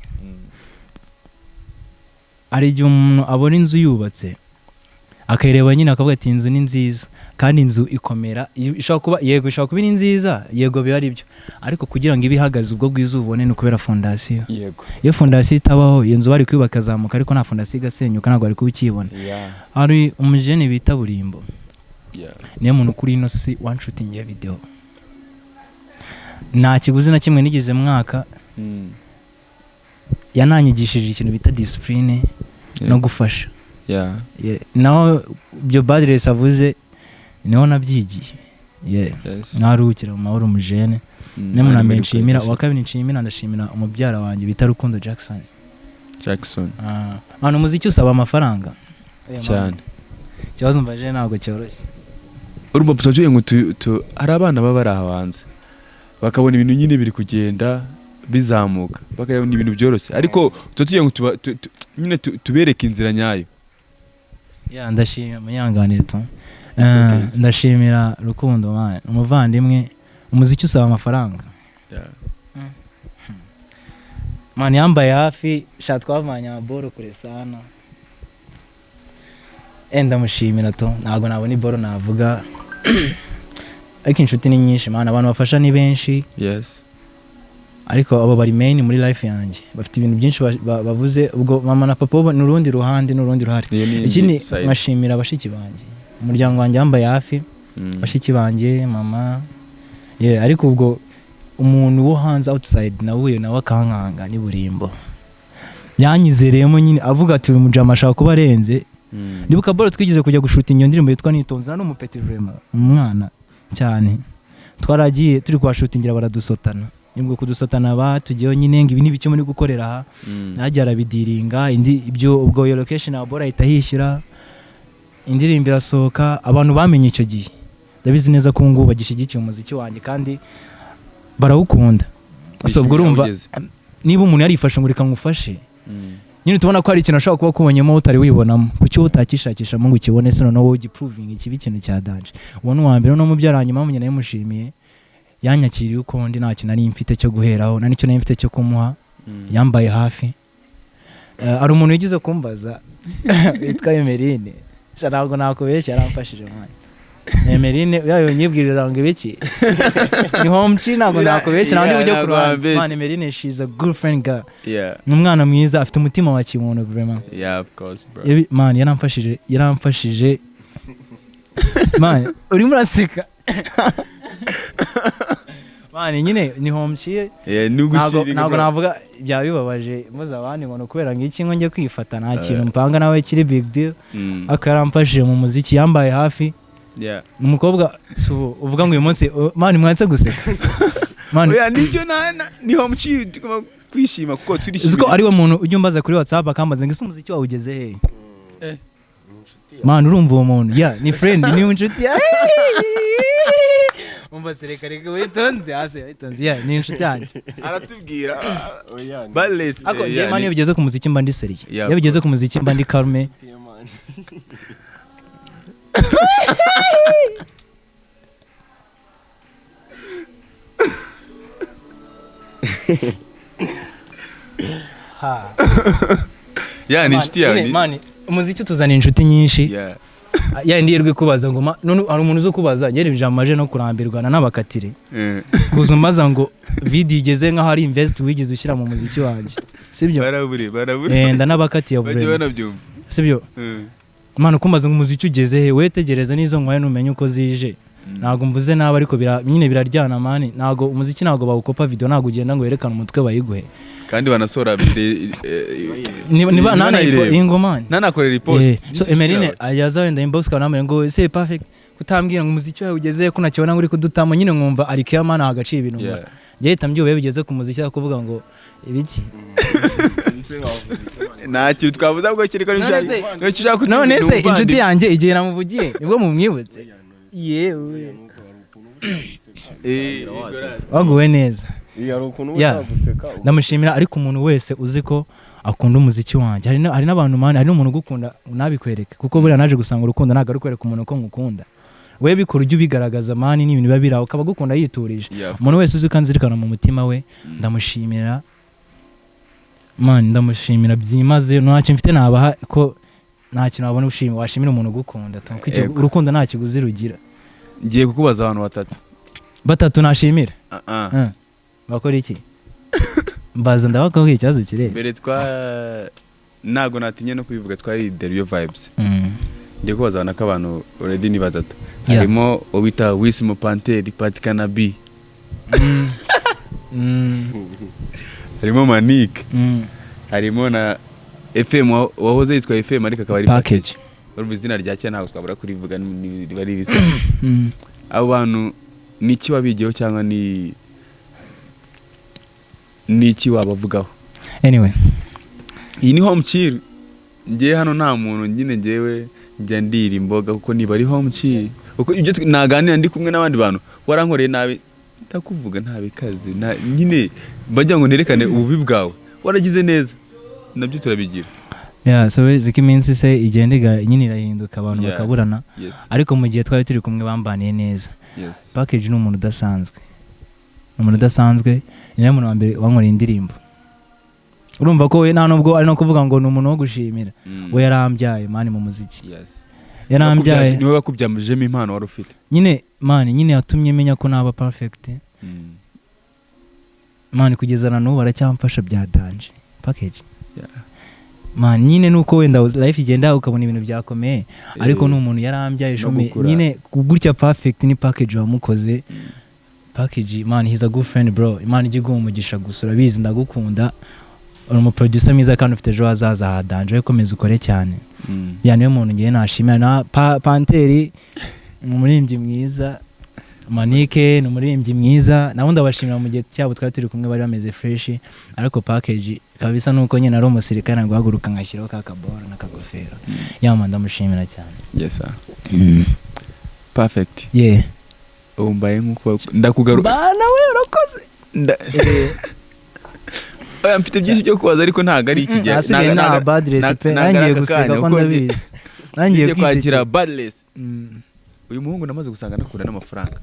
hari igihe umuntu abona inzu yubatse akayireba nyine akavuga ati inzu ni nziza, kandi inzu ikomera, ishobora kuba, yego ishobora kuba iri nziza, yego biba ari byo, ariko kugira ngo ibe ihagaze ubwo bwiza ubone ni ukubera fondasiyo. Iyo fondasiyo itabaho, iyo nzu bari kuyubaka ikazamuka, ariko nta fondasiyo igasenyuka, ntabwo bari kuba ukiyibona. Hari umujene bita Burimbo, niyo muntu kuri ino si wanshutingiye video, nta kiguzi na kimwe nigeze mwaka. Yananyigishije ikintu bita discipline no gufasha. Naho ibyo Badress avuze niho nabyigiye. Naruhukira mu mahoro umujene. Niyo muntu wa mbere nshimira. Uwa kabiri nshimira, ndashimira umubyara wanjye bita Rukundo Jackson. Jackson. Hano umuziki usaba amafaranga cyane. Ikibazo mbaje ntabwo cyoroshye. Urumva tutagiye ngo hari abana baba bari aho hanze bakabona ibintu nyine biri kugenda bizamuka, bakabona ibintu byoroshye, ariko tugiye ngo nyine tubereke inzira nyayo. Ya, ndashimira munyanganire tu. It's okay. Ndashimira Rukundo man, umuvandimwe. Umuziki usaba amafaranga. Man yambaye hafi, sha twavanye amaboro kure sana. Ndamushimira tu, ntabwo nabona iboro navuga. Ariko inshuti ni nyinshi man, abantu bafasha ni benshi. Ariko abo bari main muri life yanjye, bafite ibintu byinshi bavuze. Ubwo mama na papa bo ni urundi ruhande, ni urundi ruhare. Ikindi nkashimira bashiki banjye, umuryango wanjye wambaye hafi, bashiki banjye, mama. Ariko ubwo umuntu wo hanze outside nawe nawe akankanga ni Burimbo, yanyizereyemo nyine avuga ati uyu mujama ashaka kuba arenze. Ndibuka boro twigeze kujya gushutinga iyo ndirimbo yitwa Nitonze, nari umupeti vraiment, umwana cyane. Twaragiye turi kuhashutingira baradusotana, nibwo kudusotana batugiyeho nyine ngo ibi ni ibiki muri gukorera aha. Najya arabidiringa indi ibyo, ubwo iyo location ya bora ahita yishyura, indirimbo irasohoka, abantu bamenye icyo gihe. Ndabizi neza ko ngubu bagishyigikiye umuziki wanjye kandi barawukunda. So ubwo urumva niba umuntu yarifashe ngo reka ngufashe, nyine tubona ko hari ikintu ashobora kuba akubonyemo utari wibonamo, kuki wowe utakishakishamo ngo ukibone, se noneho wowe ugiprovinga ikibi ikintu cya danger. Uwo ni uwa mbere. No mubyara hanyuma nyina yamushimiye, yanyakiriye uko ndi, nta kintu nari mfite cyo guheraho, nta n'icyo nari mfite cyo kumuha, yambaye hafi. Hari umuntu wigeze kumbaza witwa Emeline, ntabwo nakubeshya yaramfashije mwana. Emeline yayo nyibwirira ngo ibiki ni home chi, ntabwo nakubeshya, ntabwo ndi bujye ku ruhande. Man, Emeline she is a good friend girl. Ni umwana mwiza, afite umutima wa kimuntu vraiment. Yeah, of course bro. Man yaramfashije, yaramfashije. Man urimo uraseka. Man nyine ni home chi. Ntabwo navuga byaba bibabaje mbuze abandi ngo kubera ngo iki ngo njye kwifata, nta kintu mpanga nawe kiri big deal. Ariko yaramfashije mu muziki, yambaye hafi. Umukobwa uvuga ngo uyu munsi man mwatse guseka. Man oya nibyo ni home chi tugomba kwishima kuko turishimye. Uziko ari we muntu ujya umbaza kuri WhatsApp akambaza ngo ese umuziki wawe ugeze he? Man urumva uwo muntu, yeah, ni friend, ni inshuti. Umva sereka reka witonze hasi, witonze, yeah, ni inshuti yanjye. Aratubwira balance. Ako njye man iyo bigeze ku muziki mba ndi seriye. Iyo bigeze ku muziki mba ndi calme. Ha. Yeah, ni inshuti yawe. Man, umuziki tuzana inshuti nyinshi. Ya ndi yerwe kubaza ngo none hari umuntu uzo kubaza ngere ijambo aje no kurambirwana n'abakatire. Kuzumbaza ngo video igeze nkaho ari invest wigeze ushyira mu muziki wanjye. Sibyo? Barabure. Ndanabakatiye bure. Sibyo? Man ukumbaza ngo umuziki ugeze he, wetegereza nizo nkwaye numenye uko zije. Ntago mvuze nabi ariko nyine biraryana man, ntago umuziki ntago bawukopa video, ntago ugenda ngo werekane umutwe bayiguhe. Kandi banasora video niba nana ingoma nanakorera ipost. So Emeline ayaza wenda inbox kana namwe ngo c'est perfect kutambwira ngo umuziki wawe ugeze ko nakibona ngo uri kudutamo, nyine nkumva ari kiya man agacira ibintu ngora. Ngiye tambyuye bigeze ku muziki kuvuga ngo ibiki. Nta kintu twavuze ahubwo kereka niba ushaka. None se inshuti yanjye igihe namuvugiye nibwo mumwibutse? Yewe, waguwe neza. Hari ukuntu uba Yeah. ushaka guseka. Ndamushimira, ariko umuntu wese uzi ko akunda umuziki wanjye, hari n'abantu, man, hari n'umuntu ugukunda nabikwereke, kuko buriya naje gusanga urukundo ntabwo ari ukwereka umuntu ko ngukunda. We bikora, ujye ubigaragaza, man, n'ibintu biba biri aho ukaba agukunda yiturije. Umuntu wese uzi ko anzirikana mu mutima we, ndamushimira, man, ndamushimira byimazeyo. Ntacyo mfite nabaha, ko nta kintu wabona ushima washimira umuntu ugukunda tu. Kuko urukundo nta kiguzi rugira. Ngiye kukubaza abantu batatu. Batatu nashimira? Ah, ah. Bakora iki? Mbaza, ndabakubwira, ikibazo kirenze. Mbere twa ntago natinye no kubivuga, twari The Real Vibes. Ngiye kubaza abantu ko abantu already ni batatu. Harimo uwo bita Wisimo Panteri Patikana B, harimo Manick, harimo na FM wahoze yitwa FM ariko akaba ari Package. Urumva izina rya kera ntabwo twabura kurivuga, riba ari ibisa. Abo bantu ni iki wabigiyeho cyangwa ni iki wabavugaho? Anyway. Iyi ni Home Chill. Ngewe hano nta muntu nyine, ngewe njya ndira imboga kuko niba ari Home Chill, kuko ibyo naganira ndi kumwe n'abandi bantu, warankoreye nabi ndakuvuga ntabikaze. Nyine bajya ngo nerekane ububi bwawe, waragize neza nabyo turabigira. Yeah, so uzi ko iminsi se igenda nyine irahinduka, abantu bakaburana, ariko mu gihe twari turi kumwe bambaniye neza. Package ni umuntu udasanzwe, ni umuntu udasanzwe, ni nawe muntu wa mbere wankoreye indirimbo. Urumva ko we nta nubwo ari no kuvuga ngo ni umuntu wo gushimira. We yarambyaye, man, mu muziki. Yarambyaye. Niwe wakubyamujemo impano wari ufite. Nyine, man, nyine yatumye menya ko naba perfect, man. Kugeza na n'ubu aracyamfasha bya danger Package. Man, nyine nuko wenda life igenda ukabona ibintu byakomeye, ariko ni umuntu yarambyaye. No Shumi gukura. nyine gutya perfect ni Package wamukoze. Package, man, he's a good friend, bro. Imana ijya iguha umugisha gusa, urabizi ndagukunda, uri umuproducer mwiza kandi ufite ejo hazaza ha danger, we komeza ukore cyane. Ya, niwe muntu ngiye nashimira. Na Panteri ni umuririmbyi mwiza, Manike ni umuririmbyi mwiza, nabo ndabashimira. Mu gihe cyabo twari turi kumwe bari bameze fresh, ariko Package kabisa nuko nyine ari umusirikare, guhaguruka ngashyiraho ka kaboro n'akagofero. Yama, ndamushimira cyane. Yes sir. Perfect. Yeah. Ubu mbaye nk'uko ndakugaruka. Bana we, urakoze. Oya, mfite byinshi byo kubaza ariko ntabwo ari iki gihe. Ahasigaye nta Badless pe. Ntabwo ari Nangiye aka guseka kanya, ko kuko ndabizi nangiye ngiye kwakira kwisekera. Badless. Uyu muhungu namaze gusanga anakunda n'amafaranga,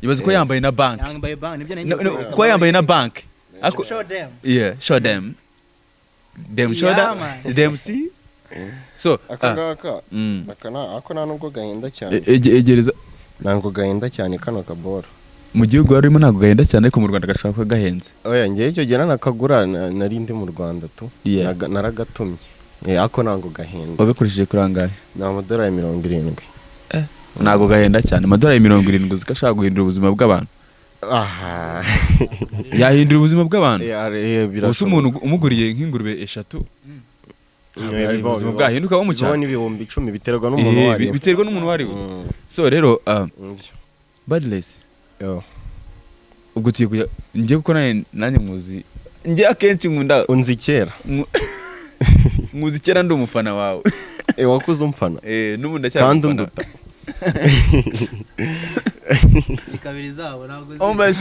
ibaze ko yambaye na banki. Yambaye bank, nibyo. No, kuba yambaye na banki. Show them. Yeah, show them, them show Yeah, them man. them see so Aka ah, ngaka, aka ako nta nubwo gahenda cyane. Egereza. Ntabwo gahenda cyane kano kaboro. Mu gihugu warimo ntabwo gahenda cyane, ariko mu Rwanda gashobora kuba gahenze. Oya, ngewe icyo gihe nanakagura nari ndi mu Rwanda tu. Naragatumye. Ako ntabwo gahenda. Wagakoresheje kuri angahe? Ni amadolari 70. Ntabwo gahenda cyane, amadolari 70 uzi ko ashobora guhindura ubuzima bw'abantu. Aha. Yahindura ubuzima bw'abantu. Eh, Ubu se birashoboka. umuntu umuguriye nk'ingurube eshatu, Bibaho, ubuzima bibaho. bwahinduka bo mu Bibaho cyaro. n'ibihumbi 10, biterwa n'umuntu uwo ari we. Biterwa n'umuntu uwo ari we. So rero Badless, Yo. ubwo tugiye kujya njye kuko nanjye muzi, njye akenshi nkunda Unzi kera. Muzi kera ndi umufana wawe. Wakuze umfana. Eh, n'ubu ndacyari Kandi umufana. unduta. Kabiri zabo ntabwo. Oh, mbese,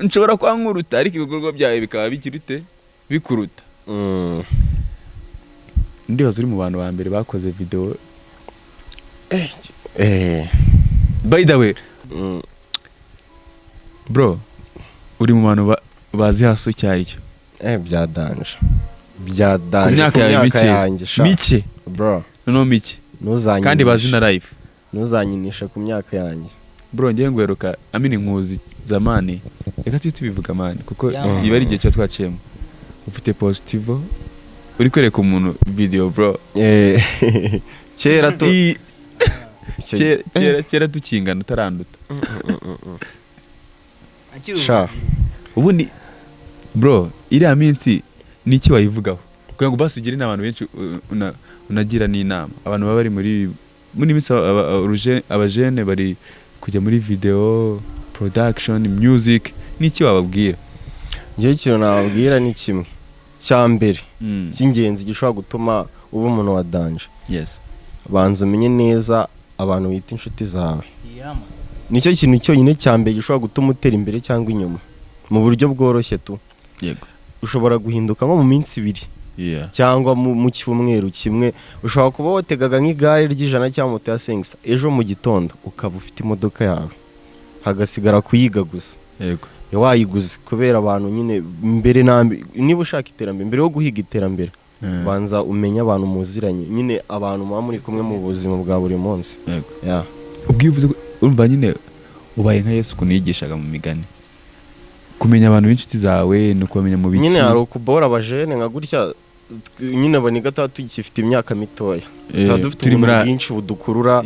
nshobora kuba nkuruta ariko ibikorwa byawe bikaba bikirute bikuruta. Ndibaza uri mu bantu ba mbere bakoze video. By the way, bro, uri mu bantu bazi hasi icyo ari cyo. Bya danger, bya danger. Ku myaka yawe mike. Yanjye sha. Mike. Bro. Noneho mike. Ntuzanyinishe. Kandi bazi na life. Ntuzanyinishe ku myaka yanjye. Bro, ngewe ngweruka amini nkuzi zamani, reka tujye tubivuga, man, kuko Yeah. iba ari igihe tuba twaciyemo, ufite positivo uri kwereka umuntu video, bro. Kera tu Kera tukingana utaranduta. Sha. Ubundi bro, iriya minsi ni iki wayivugaho kugira ngo basi ugire n'abantu benshi, unagira n'inama abantu baba bari muri minsi, abajene bari kujya muri video production, music, ni iki wababwira? Njyewe ikintu nababwira ni kimwe. cya mbere cy'ingenzi gishobora gutuma uba umuntu wa danger, Yes. banza umenye neza abantu wita inshuti zawe. Yeah, man. Nicyo kintu cyonyine cya mbere gishobora gutuma utera imbere cyangwa inyuma mu buryo bworoshye tu. Ushobora guhinduka nko mu minsi 2 cyangwa mu cyumweru kimwe. Ushobora kuba wategaga nk'igare ry'ijana cyangwa moto ya sengisa, ejo mu gitondo ukaba ufite imodoka yawe, hagasigara kuyiga gusa. Wayiguze kubera abantu nyine. Mbere na mbere, niba ushaka iterambere, mbere yo guhiga iterambere, banza umenye abantu muziranye nyine, abantu muba muri kumwe mu buzima bwa buri munsi. Yeah. Ubwo iyo uvuze urumva nyine ubaye nka Yesu ukuntu yigishaga mu migani. Kumenya abantu b'inshuti zawe ni ukubamenya mu biki? Nyine hari ukubora abajene nka gutya nyine, abaniga tuba tugifite imyaka mitoya, tuba dufite turi ubuntu muri bwinshi budukurura,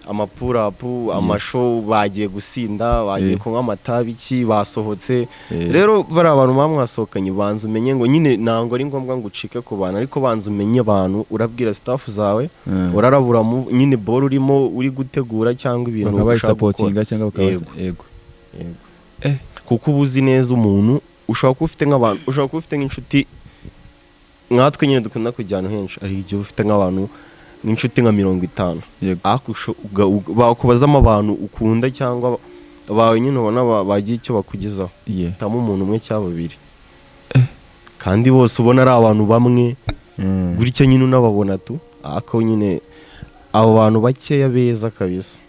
amapurapu, amasho, bagiye gusinda, bagiye kunywa amatabi, iki, basohotse. Rero bari abantu muba mwasohokanye, banza umenye ngo nyine ntabwo ari ngombwa ngo ucike ku bantu, ariko banza umenye abantu urabwira staff zawe, urarabura nyine boro urimo uri gutegura cyangwa ibintu bakaba ushaka gukora. bayisapotinga cyangwa bakaba Yego. Yego. Yego. Kuko uba uzi neza umuntu, ushobora kuba ufite nk'abantu, ushobora kuba ufite nk'inshuti nkatwe nyine dukunda kujyana henshi, hari igihe uba ufite nk'abantu nk'inshuti nka 50, ariko bakubazamo abantu ukunda cyangwa bawe nyine ubona bagira icyo bakugezaho, hitamo umuntu umwe cyangwa babiri, kandi bose ubona ari abantu bamwe gutya nyine unababona tu, ariko nyine abo bantu bakeya beza kabisa.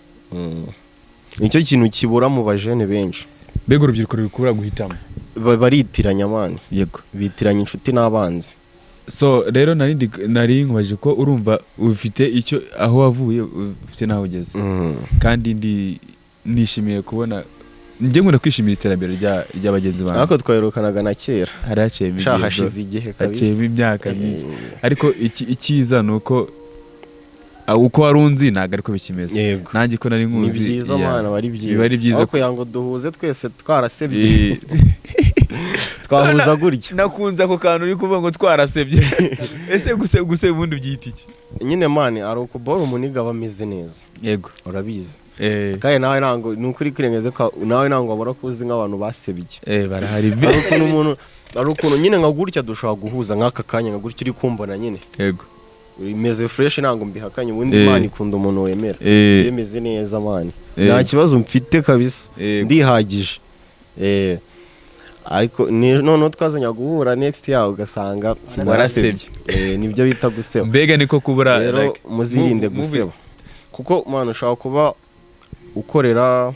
Nicyo kintu kibura mu bajene benshi. Mbega urubyiruko ruri kubura guhitamo. Baritiranya man. Bitiranya inshuti n'abanzi. So rero nari nkubaje ko urumva ufite icyo, aho wavuye ufite n'aho ugeze, kandi ndi nishimiye kubona, njye nkunda kwishimira iterambere rya bagenzi banjye. Ariko twaherukanaga na kera. Hari haciyemo Sha, igihe bro. hashize igihe kabisa. Haciyemo imyaka myinshi, ariko icyiza ni uko uko wari unzi ntabwo ariko bikimeze. Nanjye ko nari Ni nkuzi. byiza, mwana, aba ari byiza. Biba ari byiza. Aho kugira ngo duhuze twese twarasebye, twahuza gutya. Nakunze ako kantu uri kuvuga ngo twarasebye. Ese guse ubundi byita iki? Nyine man, ari ukubora umuniga aba ameze neza. Urabizi. Kandi nawe ntabwo ni ukuri kwirengeza ko nawe ntabwo wabura kuzi nk'abantu basebye. Barahari. Hari ukuntu umuntu, hari ukuntu nyine nka gutya dushobora guhuza nk'aka kanya nka gutya uri kumbona nyine, imeze fresh, ntabwo mbihakanye. Ubundi Imana ikunda umuntu wemera. Yemeze neza man, nta kibazo mfite kabisa, ndihagije. Ariko noneho twazanya guhura next yawe ugasanga warasebye. Nibyo bita guseba. Mbega niko kubura. Rero like, muzirinde guseba, kuko man ushobora kuba ukorera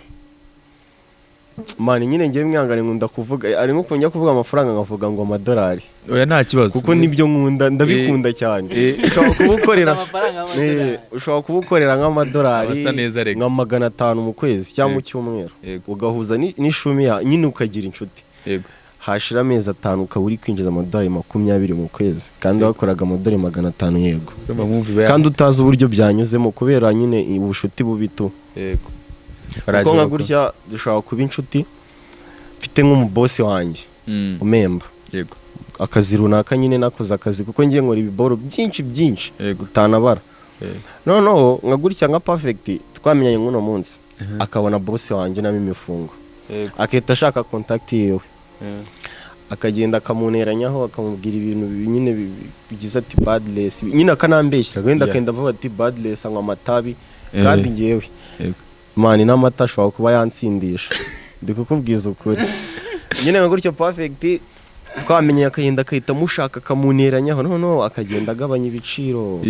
man nyine, ngewe mwihangane nkunda kuvuga, ari nko njya kuvuga amafaranga nkavuga ngo amadolari. Oya, nta kibazo. Kuko nibyo nkunda, ndabikunda cyane. Ushobora kuba ukorera Amafaranga y'amadolari. Ushobora kuba ukorera nk'amadolari Abasa neza rega. nka 500 mu kwezi cyangwa mu cyumweru, ugahuza n'ishumi ya nyine, ukagira inshuti, hashira amezi 5 ukaba uri kwinjiza amadolari 20 mu kwezi kandi wakoraga amadolari 500. Yego. Urumva mwumva iba Kandi utazi uburyo byanyuzemo kubera nyine ubushuti bubi tu. Kuko nka gutya dushobora kuba inshuti, mfite nk'umubosi wanjye umemba akazi runaka nyine, nakoze akazi kuko ngiye nkora ibiboro byinshi byinshi utanabara. Noneho nka gutya nka Perfect twamenyanye nk'uno munsi, akabona bosi wanjye namo imifungo, akahita ashaka contact yiwe, akagenda akamuneranyaho, akamubwira ibintu nyine bigize ati Badless nyine, akanambeshyira wenda, akagenda avuga ati Badless anywa amatabi, kandi ngewe man n'amata ashobora kuba yansindisha, ndi kukubwiza ukuri. Nyine nka gutyo Perfect twamenye akagenda akahita amushaka akamuneranyaho, noneho akagenda agabanya ibiciro,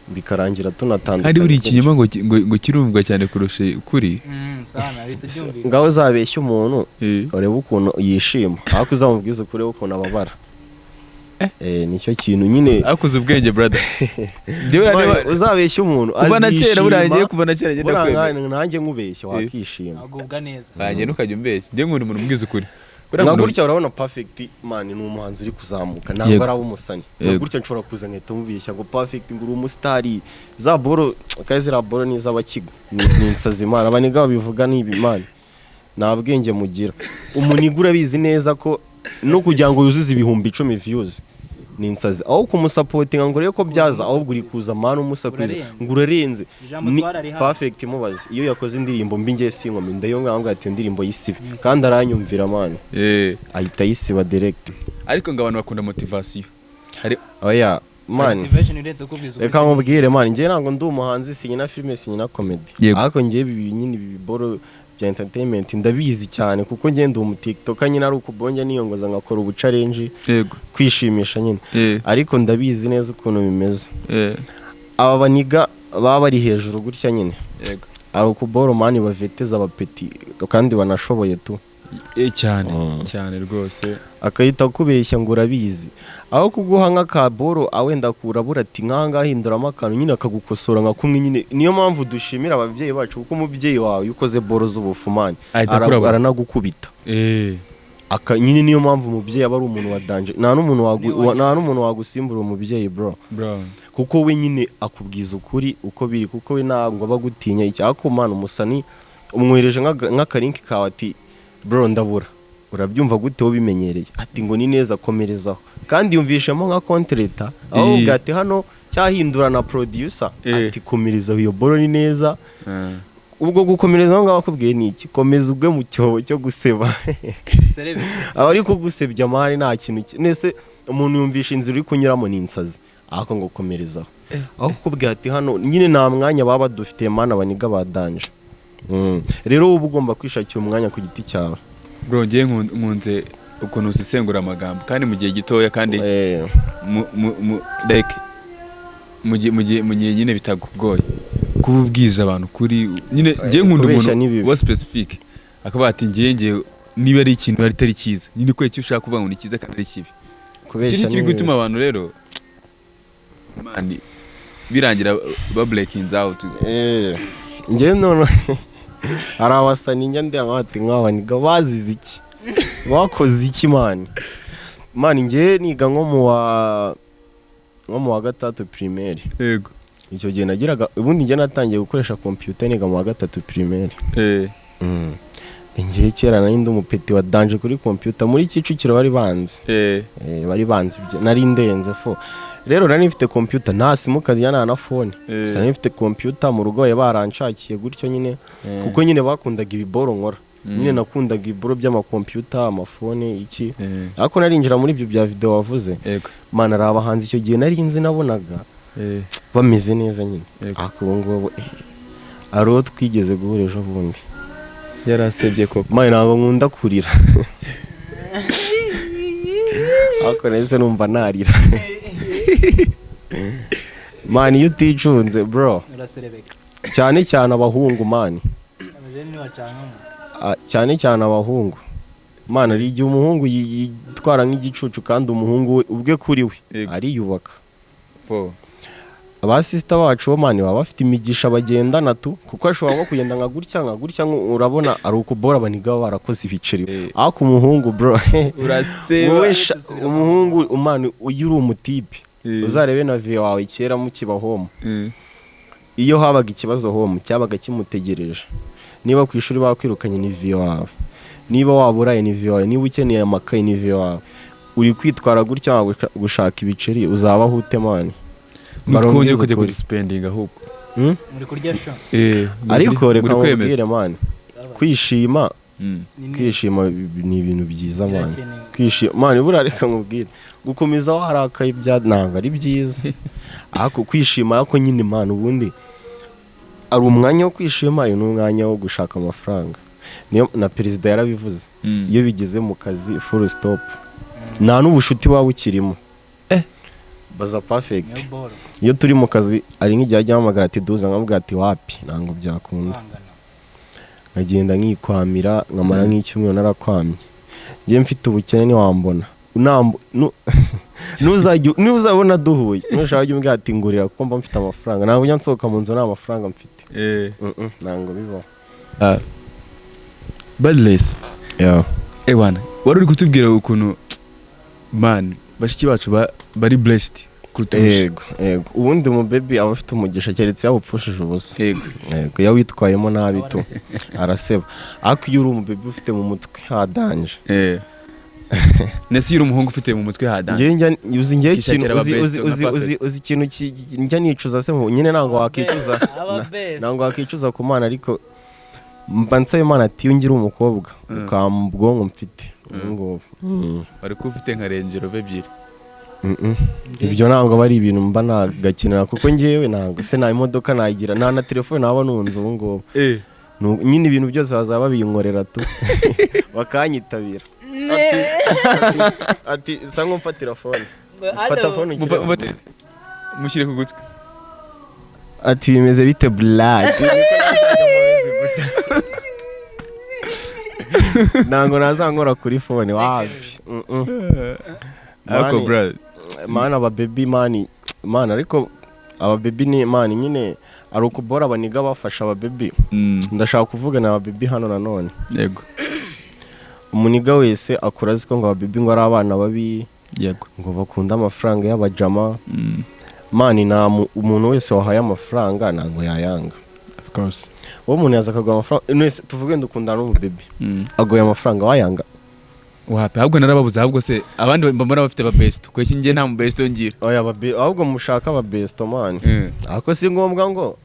bikarangira tunatandukanye. Kandi buri ikinyoma ngo kirumvwa cyane kurusha ukuri. Sana bihita byumvikana. Ngaho uzabeshya umuntu urebe ukuntu yishima, ariko uzamubwiza ukuri urebe ukuntu ababara. Nicyo kintu nyine. Akuze ubwenge brother. Njyewe Man, niba- uzabeshya umuntu kuva na kera buriya azishima. ngiye kuva na kera ngenda Buriya kwemera. nanjye nkubeshya wakishima. Agubwa neza. Nanjye ntukajya umbeshya, njye nkunda umuntu umbwiza ukuri. Buriya Nka nkunda- gutya urabona Perfect man ni umuhanzi uri kuzamuka, ntabwo araba umusani. Nka gutya nshobora kuza nkahita mubeshya ngo Perfect ngo uri umusitari, za boro kandi ziriya boro ni iz'abakigo, ni insazi man, abaniga babivuga ni ibi man, nta bwenge mugira. Umuniga urabizi neza ko no kugira ngo yuzuze 10,000 views ni insazi, aho kumusapotinga ngo urebe ko byaza, ahubwo uri kuza man umusakuriza Urarenze. ngo urarenze. Ijambo Ni twararihawe. Perfect mubaze iyo yakoze indirimbo mbi, ngiye sinkome ndayo ngaho ati iyo ndirimbo yisibe, kandi aranyumvira man, ahita ayisiba direct. Ariko ngo abantu bakunda motivation. Hari Oya man, Motivation irenze kubwiza ukuri. Reka nkubwire man, njye ntabwo ndi umuhanzi, sinyina filime, sinyina comedy. Ariko njye ibi nyine, ibi boro bya entertainment ndabizi cyane, kuko njye ndi umu TikToker nyine, ari ukubonja niyongoza ngakora ubu challenge, kwishimisha nyine. Ariko ndabizi neza ukuntu bimeze. Aba baniga baba bari hejuru gutya nyine, ari ukuboro man, baveteza abapeti kandi banashoboye tu. Cyane. Cyane rwose. Akahita akubeshya ngo urabizi, aho kuguha nk'akaboro awenda kurabura ati nk'ahangaha hinduramo akantu nyine, akagukosora nka kumwe nyine. Niyo mpamvu dushimira ababyeyi bacu, kuko umubyeyi wawe iyo ukoze boro z'ubufu man, Ahita akurabura. aranagukubita. Aka nyine niyo mpamvu umubyeyi aba ari umuntu wa danger. Nta n'umuntu wagusimbura umubyeyi, bro. Bro. Kuko we nyine akubwiza ukuri uko biri, kuko we ntabwo aba agutinya iki. Mana, umusani umwohereje nk'aka link kawe ati: "Bro, ndabura, urabyumva gute wowe bimenyereye?" Ati ngo: "Ni neza, komerezaho." Kandi yumvishemo nka kontreta aho ubwo ati hano cyahindura na producer. Ati: "Komerezaho, iyo boro ni neza." Ubwo gukomereza aho ngaho akubwiye ni iki? Komeza ugwe mu cyobo cyo guseba. Serebe. Aba ari kugusebya man, nta kintu nese umuntu yumvisha inzira uri kunyuramo ni insazi, ariko ngo komerezaho, aho kukubwira ati hano nyine nta mwanya baba badufitiye man, abaniga ba danger. Rero wowe uba ugomba kwishakira umwanya ku giti cyawe. Bro, ngiye nkunze ukuntu usesengura amagambo kandi mu gihe gitoya kandi mu like mu gihe nyine bitakugoye kuba ubwiza abantu kuri nyine. Ngiye nkunda Kubeshya umuntu ni bibi. wa specific, akaba ati ngiye niba ari ikintu ari atari cyiza nyine, ko icyo ushaka kuvuga ngo ni cyiza kandi ari kibi. Kubeshya Iki ni kiri ni bibi. gutuma abantu rero man birangira ba breaking out. Njye none hari abasani njya ndeba ati nk'abaniga bazize iki, bakoze iki man? Man, njye niga nko mu wa gatatu primaire. Icyo gihe nagiraga, ubundi njye natangiye gukoresha computer niga mu wa gatatu primaire. Njye kera nari ndi umupeti wa danger kuri computer, muri Kicukiro bari banzi. Bari banzi nari ndenze fo. Rero nari mfite computer, nta simukadi ya nta na phone. Gusa nari mfite computer mu rugo, bari baranshakiye gutyo nyine, kuko nyine bakundaga ibiboro nkora. Nyine nakundaga ibiboro by'amakompiyuta, amafone, iki. Ariko narinjira muri ibyo bya video wavuze. Mana, ari abahanzi icyo gihe nari nzi, nabonaga bameze neza nyine. Ariko ubu ngubu hari uwo twigeze guhura ejo bundi. Yarasebye koko. Man, ntabwo nkunda kurira, ariko nahise numva narira man. Iyo uticunze, bro, Uraserebeka. cyane cyane abahungu man. Abajene ntibacangamo. Ah, cyane cyane abahungu man, hari igihe umuhungu yitwara nk'igicucu, kandi umuhungu we ubwe kuri we ariyubaka. Fo. Aba sister bacu bo man baba bafite imigisha bagendana tu, kuko ashobora nko kugenda nka gutya nka gutya, urabona ari ukubora abaniga baba barakoze ibiceri. Ariko umuhungu, bro, Uraseba. wowe umuhungu man, iyo uri umutipe, uzarebe na vie wawe kera mukiba home. Iyo habaga ikibazo home, cyabaga kimutegereje. Niba ku ishuri bakwirukanye, ni vie wawe. Niba waburaye, ni vie wawe. Niba ukeneye amakaye, ni vie wawe. Uri kwitwara gutya gushaka ibiceri, uzabaho ute man? Twongeye Barongeza kujya ukuri. kugispendinga ahubwo. Muri kurya sho. Ariko reka Muri kwemeza. nkubwire man, kwishima, kwishima ni ibintu byiza man. Birakenewe. Kwishima man, buriya reka nkubwire, gukomeza warakaye bya ntabwo ari byiza, ariko kwishima, ariko nyine man, ubundi ari umwanya wo kwishima, hari n'umwanya wo gushaka amafaranga. Niyo na perezida yarabivuze. Iyo bigeze mu kazi, full stop, nta n'ubushuti waba ukirimo. Baza perfect. Niyo boro. Iyo turi mu kazi, ari nk'igihe ajya ahamagara ati: "Duza," nkamubwira ati: "Wapi, ntabwo byakunda." Kwangana. Nkagenda nkikwamira, nkamara nk'icyumweru narakwamye. Njye mfite ubukene, ntiwambona. Ntuzabona duhuye, nushaka ujye umbwira ati: "Ngurira," kuko mba mfite amafaranga. Ntabwo njya nsohoka mu nzu nta mafaranga mfite. Ntabwo bibaho. Ah. Badless. Ewana, wari uri kutubwira ukuntu man bashiki bacu bari blessed kuturusha. Yego, ubundi umubebi aba afite umugisha, keretse yaba upfushije ubusa. Yego, iyo witwayemo nabi tu araseba, ariko iyo uri umubebi ufite mu mutwe hadanje. Nese iyo uri umuhungu ufite mu mutwe hadanje? Njye njya uzi njye Ukishakira ikintu aba uzi best uzi nka uzi uzi Perfect. uzi ikintu njya nicuza se nyine ntabwo wakicuza Aba best. ntabwo wakicuza ku Mana, ariko mba nsaba Imana ati: "Iyo ngira umukobwa ukampa ubwonko mfite." Ubu ngubu. Wari kuba ufite nka Range Rover ebyiri. Ibyo ntabwo aba ari ibintu mba nagakenera, kuko ngewe ntabwo se nta imodoka nagira, nta na telefone naba nunze ubu ngubu. Nyine ibintu byose bazaba babinkorera tu, bakanyitabira. Ati sa nk'umfatira phone, fata phone ukire. Mushyire ku gutwi. Ati bimeze bite blood? Ntabwo nazankora kuri phone wapi. Ariko bro, man, ababebi man, man, ariko ababebi ni man nyine ari ukubora abaniga bafasha ababebi. Ndashaka kuvugana ababebi hano nanone. Yego. Umuniga wese akura azi ko ngo ababebi ngo ari abana babi, yego, ngo bakunda amafaranga y'abajama. Man, nta umuntu wese wahaye amafaranga ntabwo yayanga. Of course. Uwo umuntu yaza akaguha amafaranga, wese tuvuge ndukundana n'umubebi, aguye amafaranga wayanga? Wapi, ahubwo narababuze. Ahubwo se abandi mbona bafite aba besto, kuko njye nta mu besto ngira. Oya, ahubwo mushaka aba besto man. Ariko si ngombwa ngo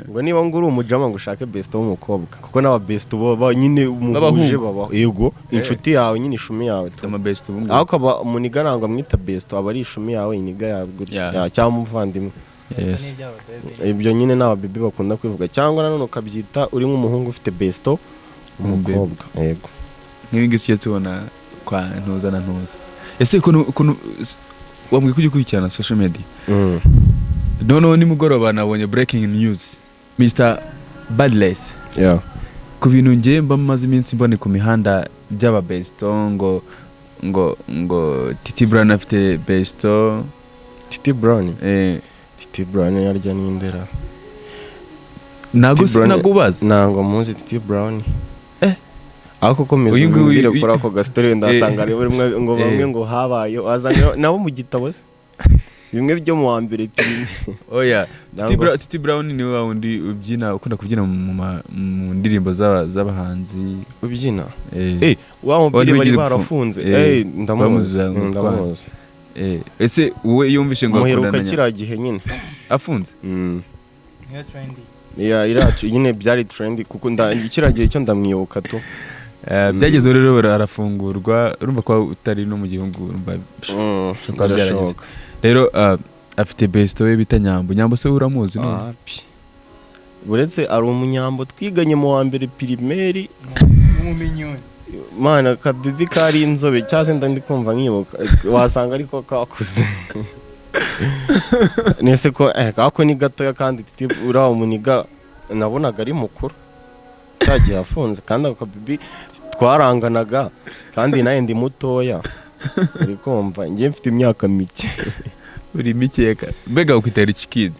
ngo niba ngo uri umujama ngo ushake besto w'umukobwa, kuko n'aba besto bo nyine muhuje baba, yego, inshuti yawe nyine, ishumi yawe. Ama besto ubu ngubu. Ariko aba umuniga ntabwo amwita besto, aba ari ishumi yawe, iniga yawe gutya, cyangwa umuvandimwe. Ibyo nyine n'aba baby bakunda kwivuga, cyangwa nanone ukabyita uri nk'umuhungu ufite besto umukobwa. Yego. Nk'ibi ngibi tujya tubona kwa ntuza na ntuza. Ese ukuntu wambwiye ko ujya ukurikirana social media? Noneho nimugoroba nabonye breaking news, Mr Badless. Ku bintu ngiye mba maze iminsi mbone ku mihanda by'aba besto, ngo ngo ngo Titi Brown afite besto. Titi Brown? Titi Brown yarya n'indera. Ntago sinagubaza. Ntango muzi Titi Brown. Ariko komeza umbwire kuri ako gastori, ndasanga ari bimwe ngo bamwe ngo habaye wazanga nabo mu gitabo se bimwe byo mu wa mbere pirime. Oya, Titi Brown ni wa wundi ubyina, ukunda kubyina mu ndirimbo z'abahanzi. Ubyina? Wa mupira bari barafunze. Ndamuzi, ndamuzi. Ese wowe iyo wumvishe ngo akundana kiriya gihe nyine afunze? Niyo trendy. Ya iracu nyine byari trendy, kuko kiriya gihe cyo ndamwibuka tu. Byageze rero arafungurwa, urumva ko utari no mu gihugu, urumva birashoboka. Rero afite besto we bita Nyambo. Nyambo se uramuzi? No, uretse ari umunyambo twiganye mu wa mbere primaire. Mana, kabibi kari inzobe cyase ndi kumva nkibuka, wasanga ariko kakuze. Nese ko kako ni gatoya, kandi uriya umuniga nabonaga ari mukuru cyagiye afunze, kandi ako kabibi twaranganaga, kandi nawe ndi mutoya. Uri kumva njye mfite imyaka mike. Uri mikeka mbega ukwita rich kid.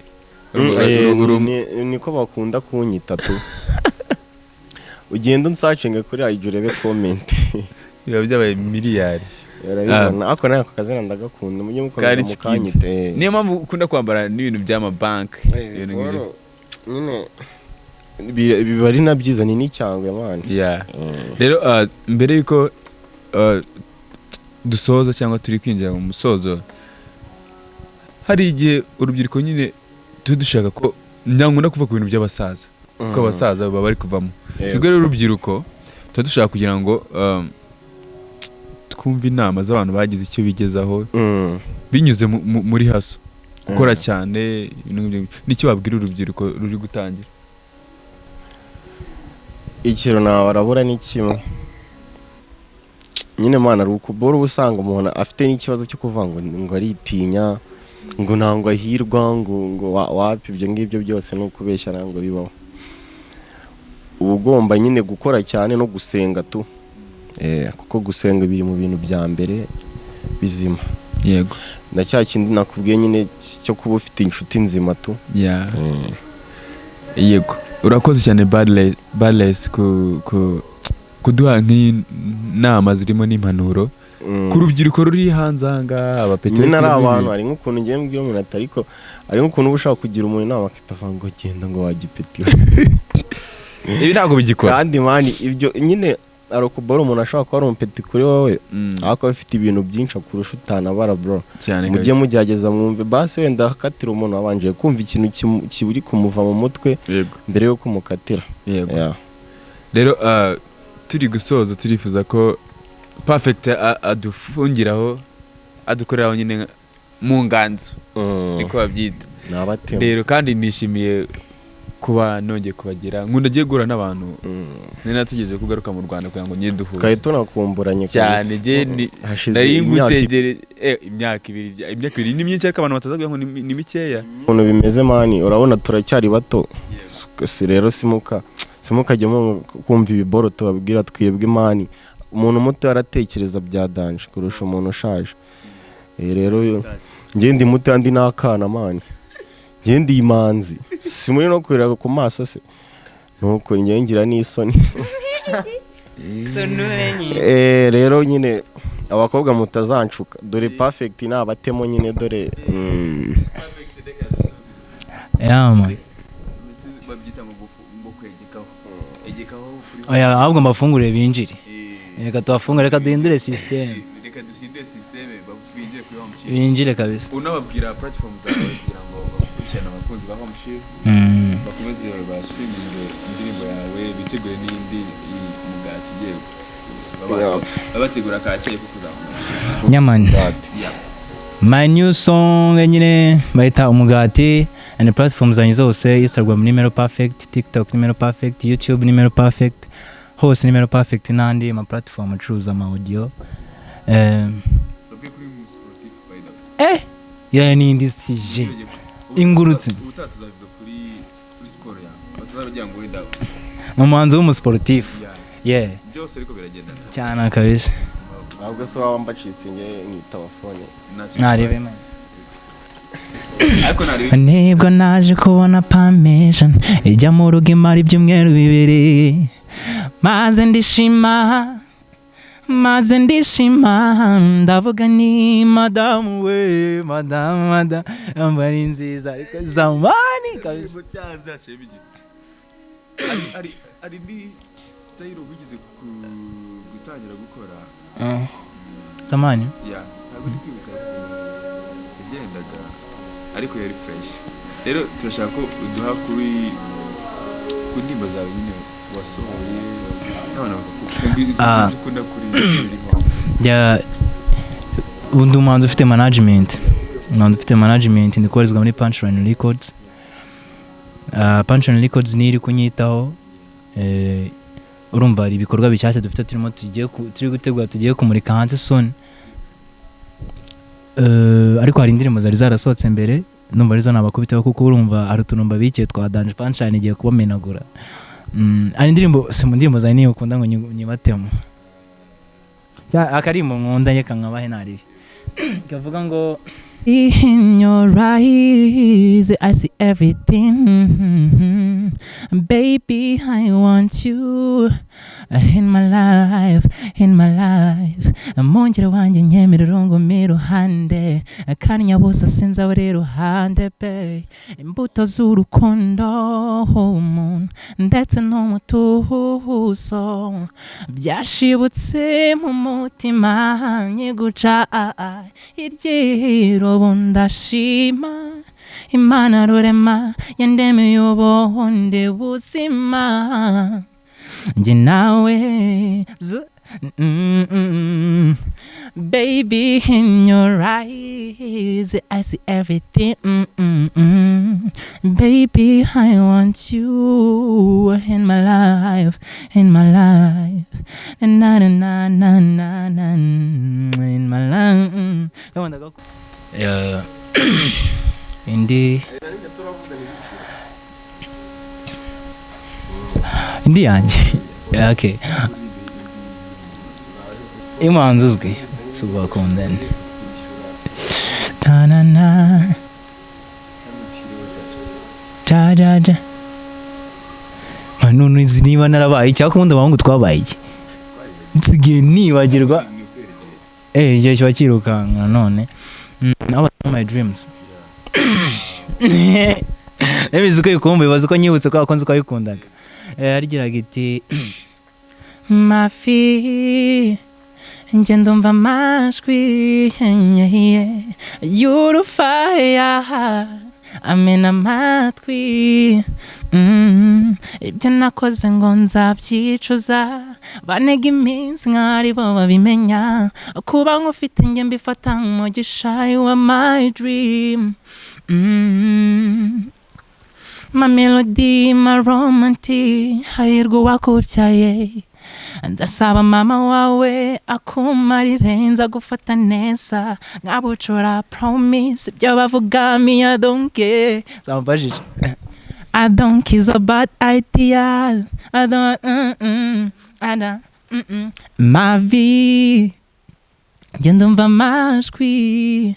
Niko bakunda kunyita tu. Ugenda unsacinge kuri IG urebe comment. Biba byabaye miliyari. Urabibona, ariko nawe ako kazina ndagakunda, mujye mukomeza mukanyite. Niyo mpamvu ukunda kwambara n'ibintu by'amabanki. Nyine biba ari na byiza, ni n'icyangwe man. Rero mbere yuko dusoza cyangwa turi kwinjira mu musozo, hari igihe urubyiruko nyine tuba dushaka ko nyangunda kuva ku bintu by'abasaza, kuko abasaza baba bari kuvamo. Twebwe rero urubyiruko tuba dushaka kugira ngo twumve inama z'abantu bagize icyo bigezaho binyuze muri haso, gukora cyane, n'icyo babwira urubyiruko ruri gutangira. Ikintu nabarabura ni kimwe nyine, mana, ari ukubora uba usanga umuntu afite n'ikibazo cyo kuvuga ngo ngo aritinya, ngo ntabwo ahirwa, ngo ngo wapi, ibyo ngibyo byose ni ukubeshya, ntabwo bibaho. Uba ugomba nyine gukora cyane no gusenga tu, kuko gusenga biri mu bintu bya mbere bizima. Yego. Na cya kindi nakubwiye nyine cyo kuba ufite inshuti nzima tu. Yego, urakoze cyane Badless kuduha nk'inama zirimo n'impanuro ku rubyiruko ruri hanze aha ngaha. Abapeti nyine ari abantu, hari nk'ukuntu ngiye mbwira umuntu ati ariko hari nk'ukuntu uba ushaka kugira umuntu inama akahita avuga ngo genda ngo wagipeti. Ibi ntabwo bigikora. Kandi man ibyo nyine ari ukubora umuntu ashobora kuba ari umupeti kuri wowe, ariko afite ibintu byinshi akurusha utanabara bro. Mujye mugerageza mwumve basi, wenda akatira umuntu wabanje kumva ikintu kiri kumuva mu mutwe mbere yo kumukatira. Rero turi gusoza, turifuza ko Perfect adufungiraho, adukoreraho nyine mu nganzo, niko babyita. Nabatema. Rero kandi nishimiye kuba nongeye kubagira, nkunda agiye guhura n'abantu. Nari nategereje kugaruka mu Rwanda kugira ngo njye duhuze. Twari tunakumburanye. Cyane. Kabisa. Njye ni Hashize nari imyaka ngutegere imyaka 2 ni myinshi, ariko abantu batazavuga ngo ni mikeya. Ukuntu bimeze man, urabona turacyari bato. Si rero simukajya kumva ibiboro tubabwira twebwe man. Umuntu muto aratekereza bya danger kurusha umuntu ushaje. Rero njye ndi muto, andi n'akana man, njye ndi imanzi, si muri no kurira ku maso se, nuko njye ngira n'isoni. Rero nyine abakobwa mutazanshuka, dore Perfect ni abatemo nyine, dore. Yeah, man. Babyita ngo kwegekaho, egekaho kuri. Oya, ahubwo mbafungurire binjire. Reka tubafungure, reka duhindure system. Reka duhindure system, binjire kuri Home Chill. Binjire kabisa. Unababwira platform zawe kugira ngo bakurikirane, abakunzi ba Home Chill bakomeze bastreaminge indirimbo yawe, bitegure n'indi mugati ugiye babategura kakeye ko kuzamura. Nyamani. Yeah. My new song nyine bayita Umugati, and platform zanjye zose: Instagram nimero Perfect, TikTok nimero Perfect, YouTube nimero Perfect, hose nimero Perfect, n'andi ma platform acuruza ama audio. Babwiye kuri mu sportif, by the way. Eh, n'indi sije ingurutse. Ubutaha tuzavuga kuri siporo yawe, batazagira ngo wenda. Mu muhanzi w'umusportif. Yeah. Yeah. Byose ariko biragenda. Cyane kabisa. Ntabwo se waba mbacitse njye nkitaba phone? Narebe man. Ariko nari Nibwo naje kubona permission ijya mu rugo, imara ibyumweru 2, maze ndishima, maze ndishima, ndavuga ni madamu we, madamu, madamu ari nziza, ariko zamani kabisa. Cyaze haciyemo igihe, hari indi style wigeze gutangira gukora. Zamani. Ya, ntabwo ndi kwibuka ukuntu yagendaga, ariko yari fresh. Rero turashaka ko uduha ku ndirimbo zawe nyine wasohoye n'abantu bakakukunda, izo ukunda kuri ziriho. Ya, undi umuhanzi ufite management, umuhanzi ufite management, ndi kubarizwa muri Punchline Records. Punchline Records niyo iri kunyitaho. Urumva hari ibikorwa bishyashya dufite turimo turi gutegura, tugiye kumurika hanze soon. Ariko hari indirimbo zari zarasohotse mbere, numva arizo nabakubitaho, kuko urumva hari utuntu mbabikiye twa danger, Punchline igiye kubamenagura. Hari indirimbo, si mu ndirimbo zawe niyo ukunda ngo nyibatemo. Akarimbo nkunda reka nkabahe naribi kavuga ngo: "In your eyes, I see everything. Baby, I want you in my life, in my life. Mungere wanjye nyemerera ungume iruhande, akanyabusa sinzabura iruhande pe. Imbuto z'urukundo umuntu ndetse n'umutuzo byashibutse mu mutima, nyiguca iryiro ndashima Imana rurema yandemeye ubundi buzima njye nawe. Baby, in your eyes, I see everything. Baby, I want you in my life, in my life. Na na na na na na, in my life." Yeah. Indi yanjye. Yeah, okay. Imanzi uzwi si ugakundana na na na ja ja ja. None nzi niba narabaye cyangwa ubundi abahungu twabaye iki, nsigaye nibagirwa. Igihe kiba kirukanka none. About my dreams. Nebizi ko ikumbuye, bazi ko nyibutse ko akunze ko wayikundaga. Yarigiraga iti: "Mafi njye ndumva amajwi y'urufaya." Amena amatwi. Ibyo nakoze ngo nzabyicuza, banega iminsi nk'ari bo babimenya. Kuba nkufite njye mbifata nk'umugisha, you are my dream. My melody, my romantic, hahirwa uwakubyaye. Ndasaba mama wawe akumarire, nza gufata neza nkabucura, promise. Ibyo bavuga, me I don't care. Zamubajije. I don't kiss about ideas. I don't, I don't, Ma vie, ngenda umva amajwi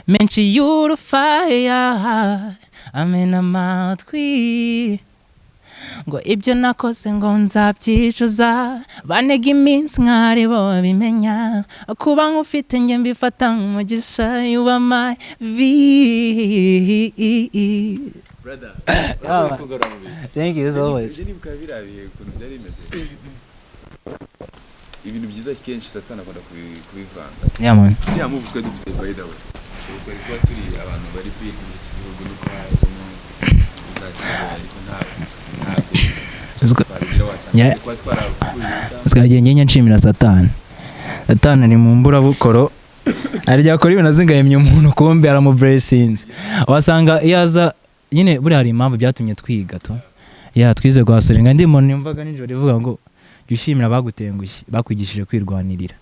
menshi y'urufaya, amena amatwi ngo ibyo nakoze ngo nzabyicuza, banega iminsi nk'ari bo babimenya. Kuba nkufite njye mbifata nk'umugisha, you are my vie. Brother. Yeah, man. Thank you so much. Njye nibuka biriya bihe ukuntu byari bimeze. Ibintu byiza kenshi Satani akunda kubivanga. Yeah man. Iriya move twari dufite, by the way, ubu twari kuba turi abantu bari big muri iki gihugu, nuko hajemo bizakigera, ariko ntabwo twabigira, wasanga kuba twarakuye. Twagiye njye nshimira Satani. Satani ari mu mburabukoro, arya akora ibintu azingahemye umuntu, kumbe aramublessinze. Wasanga iyo aza nyine, buriya hari impamvu byatumye twiga tu ya twize guhasorenga. Ndi umuntu yumvaga nijoro ivuga ngo jya ushimira abagutengushye, bakwigishije kwirwanirira.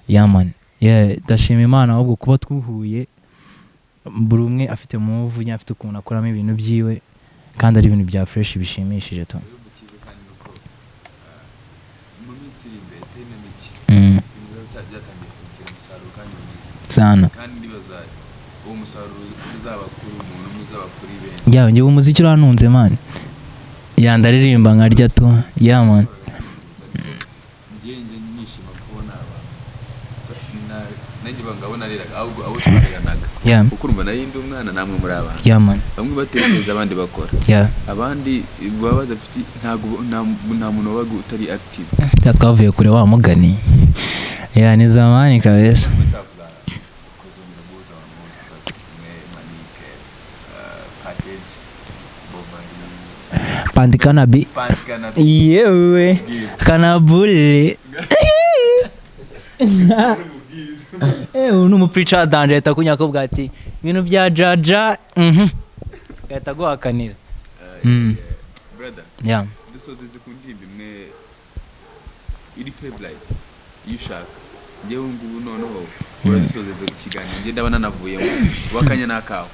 Yeah man, yeah, ndashima Imana ahubwo kuba twuhuye, buri umwe afite move nyine, afite ukuntu akoramo ibintu byiwe, kandi ari ibintu bya fresh bishimishije tu. Rero cyiza kandi nuko mu minsi iri imbere itari na mike, ibintu biba byatangiye kugira umusaruro kandi mwiza. Sana. Kandi ndibaza uwo musaruro utazaba kuri umuntu umwe, uzaba kuri benshi. Yeah, njye umuziki urantunze man. Yeah, ndaririmba nkarya tu. Yeah man. Njye nishima kubona abantu nanjye bangabo nareraga, ahubwo abo twareranaga, kuko urumva nari ndi umwana namwe muri abantu, Yeah man. bamwe batekereza, abandi bakora, abandi baba badafite, ntabwo nta muntu wabaga utari active. Ya, twavuye kure wa mugani. Yeah, ni zamani kabisa. Kuzongera guhuza abantu bose twari kumwe, Manike, Package, Bovali. Pandi kanabi. Patikana. Yewe. Kanabule. Uyu ni umupreacher danje, ahita akunyaka ati ibintu bya jaja, agahita aguhakanira. Brother, dusozeze ku ndirimbo imwe iri favorite iyo ushaka. Njyewe ngubu noneho uradusozeze ku kiganiro, njye ndabona navuyemo wakanya n'akawe.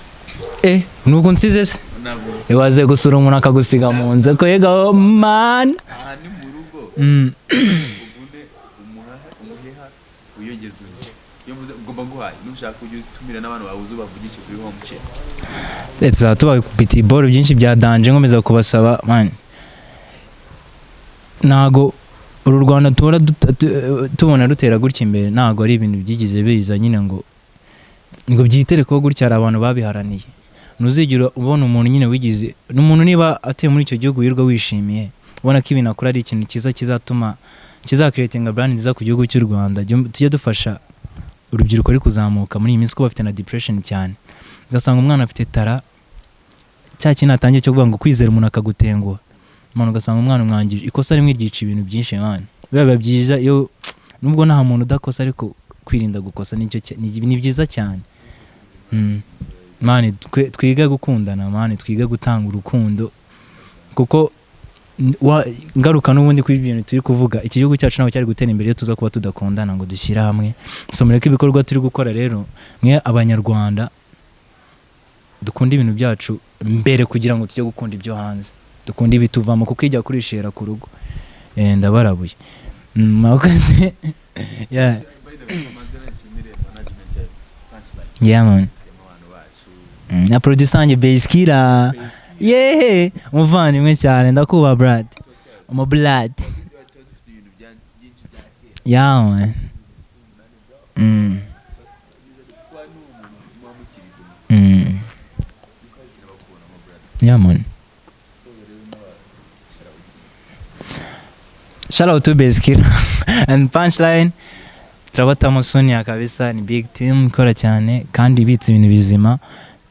Eh, nuko nsize se? Ntabwo gusa. Ibaze gusura umuntu akagusiga mu nzu ko yega man. Aha ni mu rugo. Uvune umuhaha, umuheha wiyongeze undi. Iyo mvuze ugomba guhaye, nushaka ujye utumira n'abantu bawe ubavugishe kuri home chair. Tuzaba tubakubitiye iboro byinshi bya danger. Nkomeza kubasaba man, ntago uru Rwanda tubona tubona rutera gutya imbere, ntago ari ibintu byigize biza nyine ngo byiterekeho gutya. Hari abantu babiharaniye. Ntuzigera ubona umuntu nyine wigize n'umuntu niba atuye muri icyo gihugu wirirwa wishimiye, ubona ko ibintu akora ari ikintu cyiza kizatuma kizacreatinga brand nziza ku gihugu cy'u Rwanda. Tujye dufasha urubyiruko ruri kuzamuka muri iyi minsi, ko bafite na depression cyane, ugasanga umwana afite tara cya kintu atangiye cyo kuvuga ngo kwizera umuntu akagutenguha umuntu, ugasanga umwana umwangije ikosa rimwe ryica ibintu byinshi man. Biba byiza iyo nubwo nta muntu udakosa, ariko kwirinda gukosa nicyo ni byiza cyane. Man, twige gukundana man, twige gutanga urukundo, kuko ngaruka n'ubundi kuri ibintu turi kuvuga, iki gihugu cyacu ntabwo cyari gutera imbere iyo tuza kuba tudakundana ngo dushyire hamwe. So mureke ibikorwa turi gukora rero, mwe Abanyarwanda dukunda ibintu byacu mbere kugira ngo tujye gukunda ibyo hanze, dukunda ibituvamo, kuko ijya kurishera ku rugo. Ndabarabuye. Mwakoze. Yeah. By the way, kamanzi nshimire management ya Punchline. Yeah man. Harimo abantu bacu. Na producer wanjye Beskira, yehe, umuvandimwe cyane, ndakubaha Brad, umu blood. Tuba dufite ibintu byinshi bya kera. Yeah man. Kuba n'umuntu muba mukiri kumwe, ukagira bakubonamo, brother. Yeah man. So rero n'aba Shout out to Beskira and Punchline. Turabatamo Sonia kabisa, ni big team ikora cyane kandi ibitse ibintu bizima.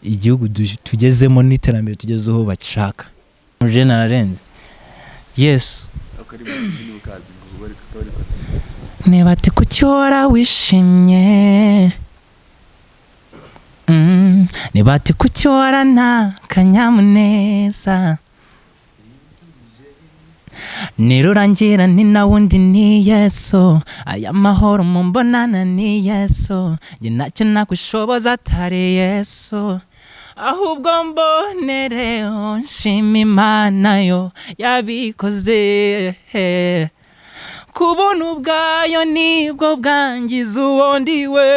Igihugu tugezemo n'iterambere tugezeho bashaka. Umujene ararenze, Yesu. Niba ati kuki uhora wishimye? Niba ati kuki uhorana akanyamuneza? Nirurangira ni na wundi, ni Yesu. Aya mahoro mumbonana ni Yesu. Njye ntacyo nakwishoboza atari Yesu. Ahubwo mbonereho nshima Imana yo yabikoze. Kubona ubwayo nibwo bwangiza uwo ndiwe.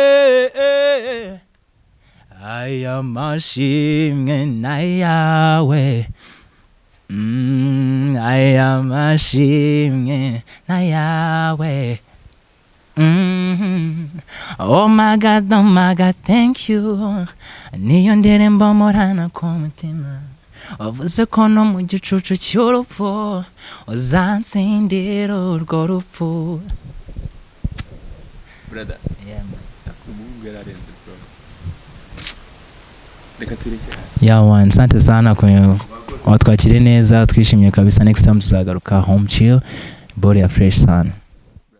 Aya mashimwe n'ayawe. Aya mashimwe n'ayawe. Oh my God, oh my God, thank you. Niyo ndirimbo mporana ku mutima. Wavuze ko no mu gicucu cy'urupfu uzansindira urwo rupfu. Brother. Yeah, man. Umuhungu yararenze, bro, reka tureke. Yeah man, asante sana kwa watwakiriye neza, twishimiye kabisa. Next time tuzagaruka. Home Chill, body ya fresh sana.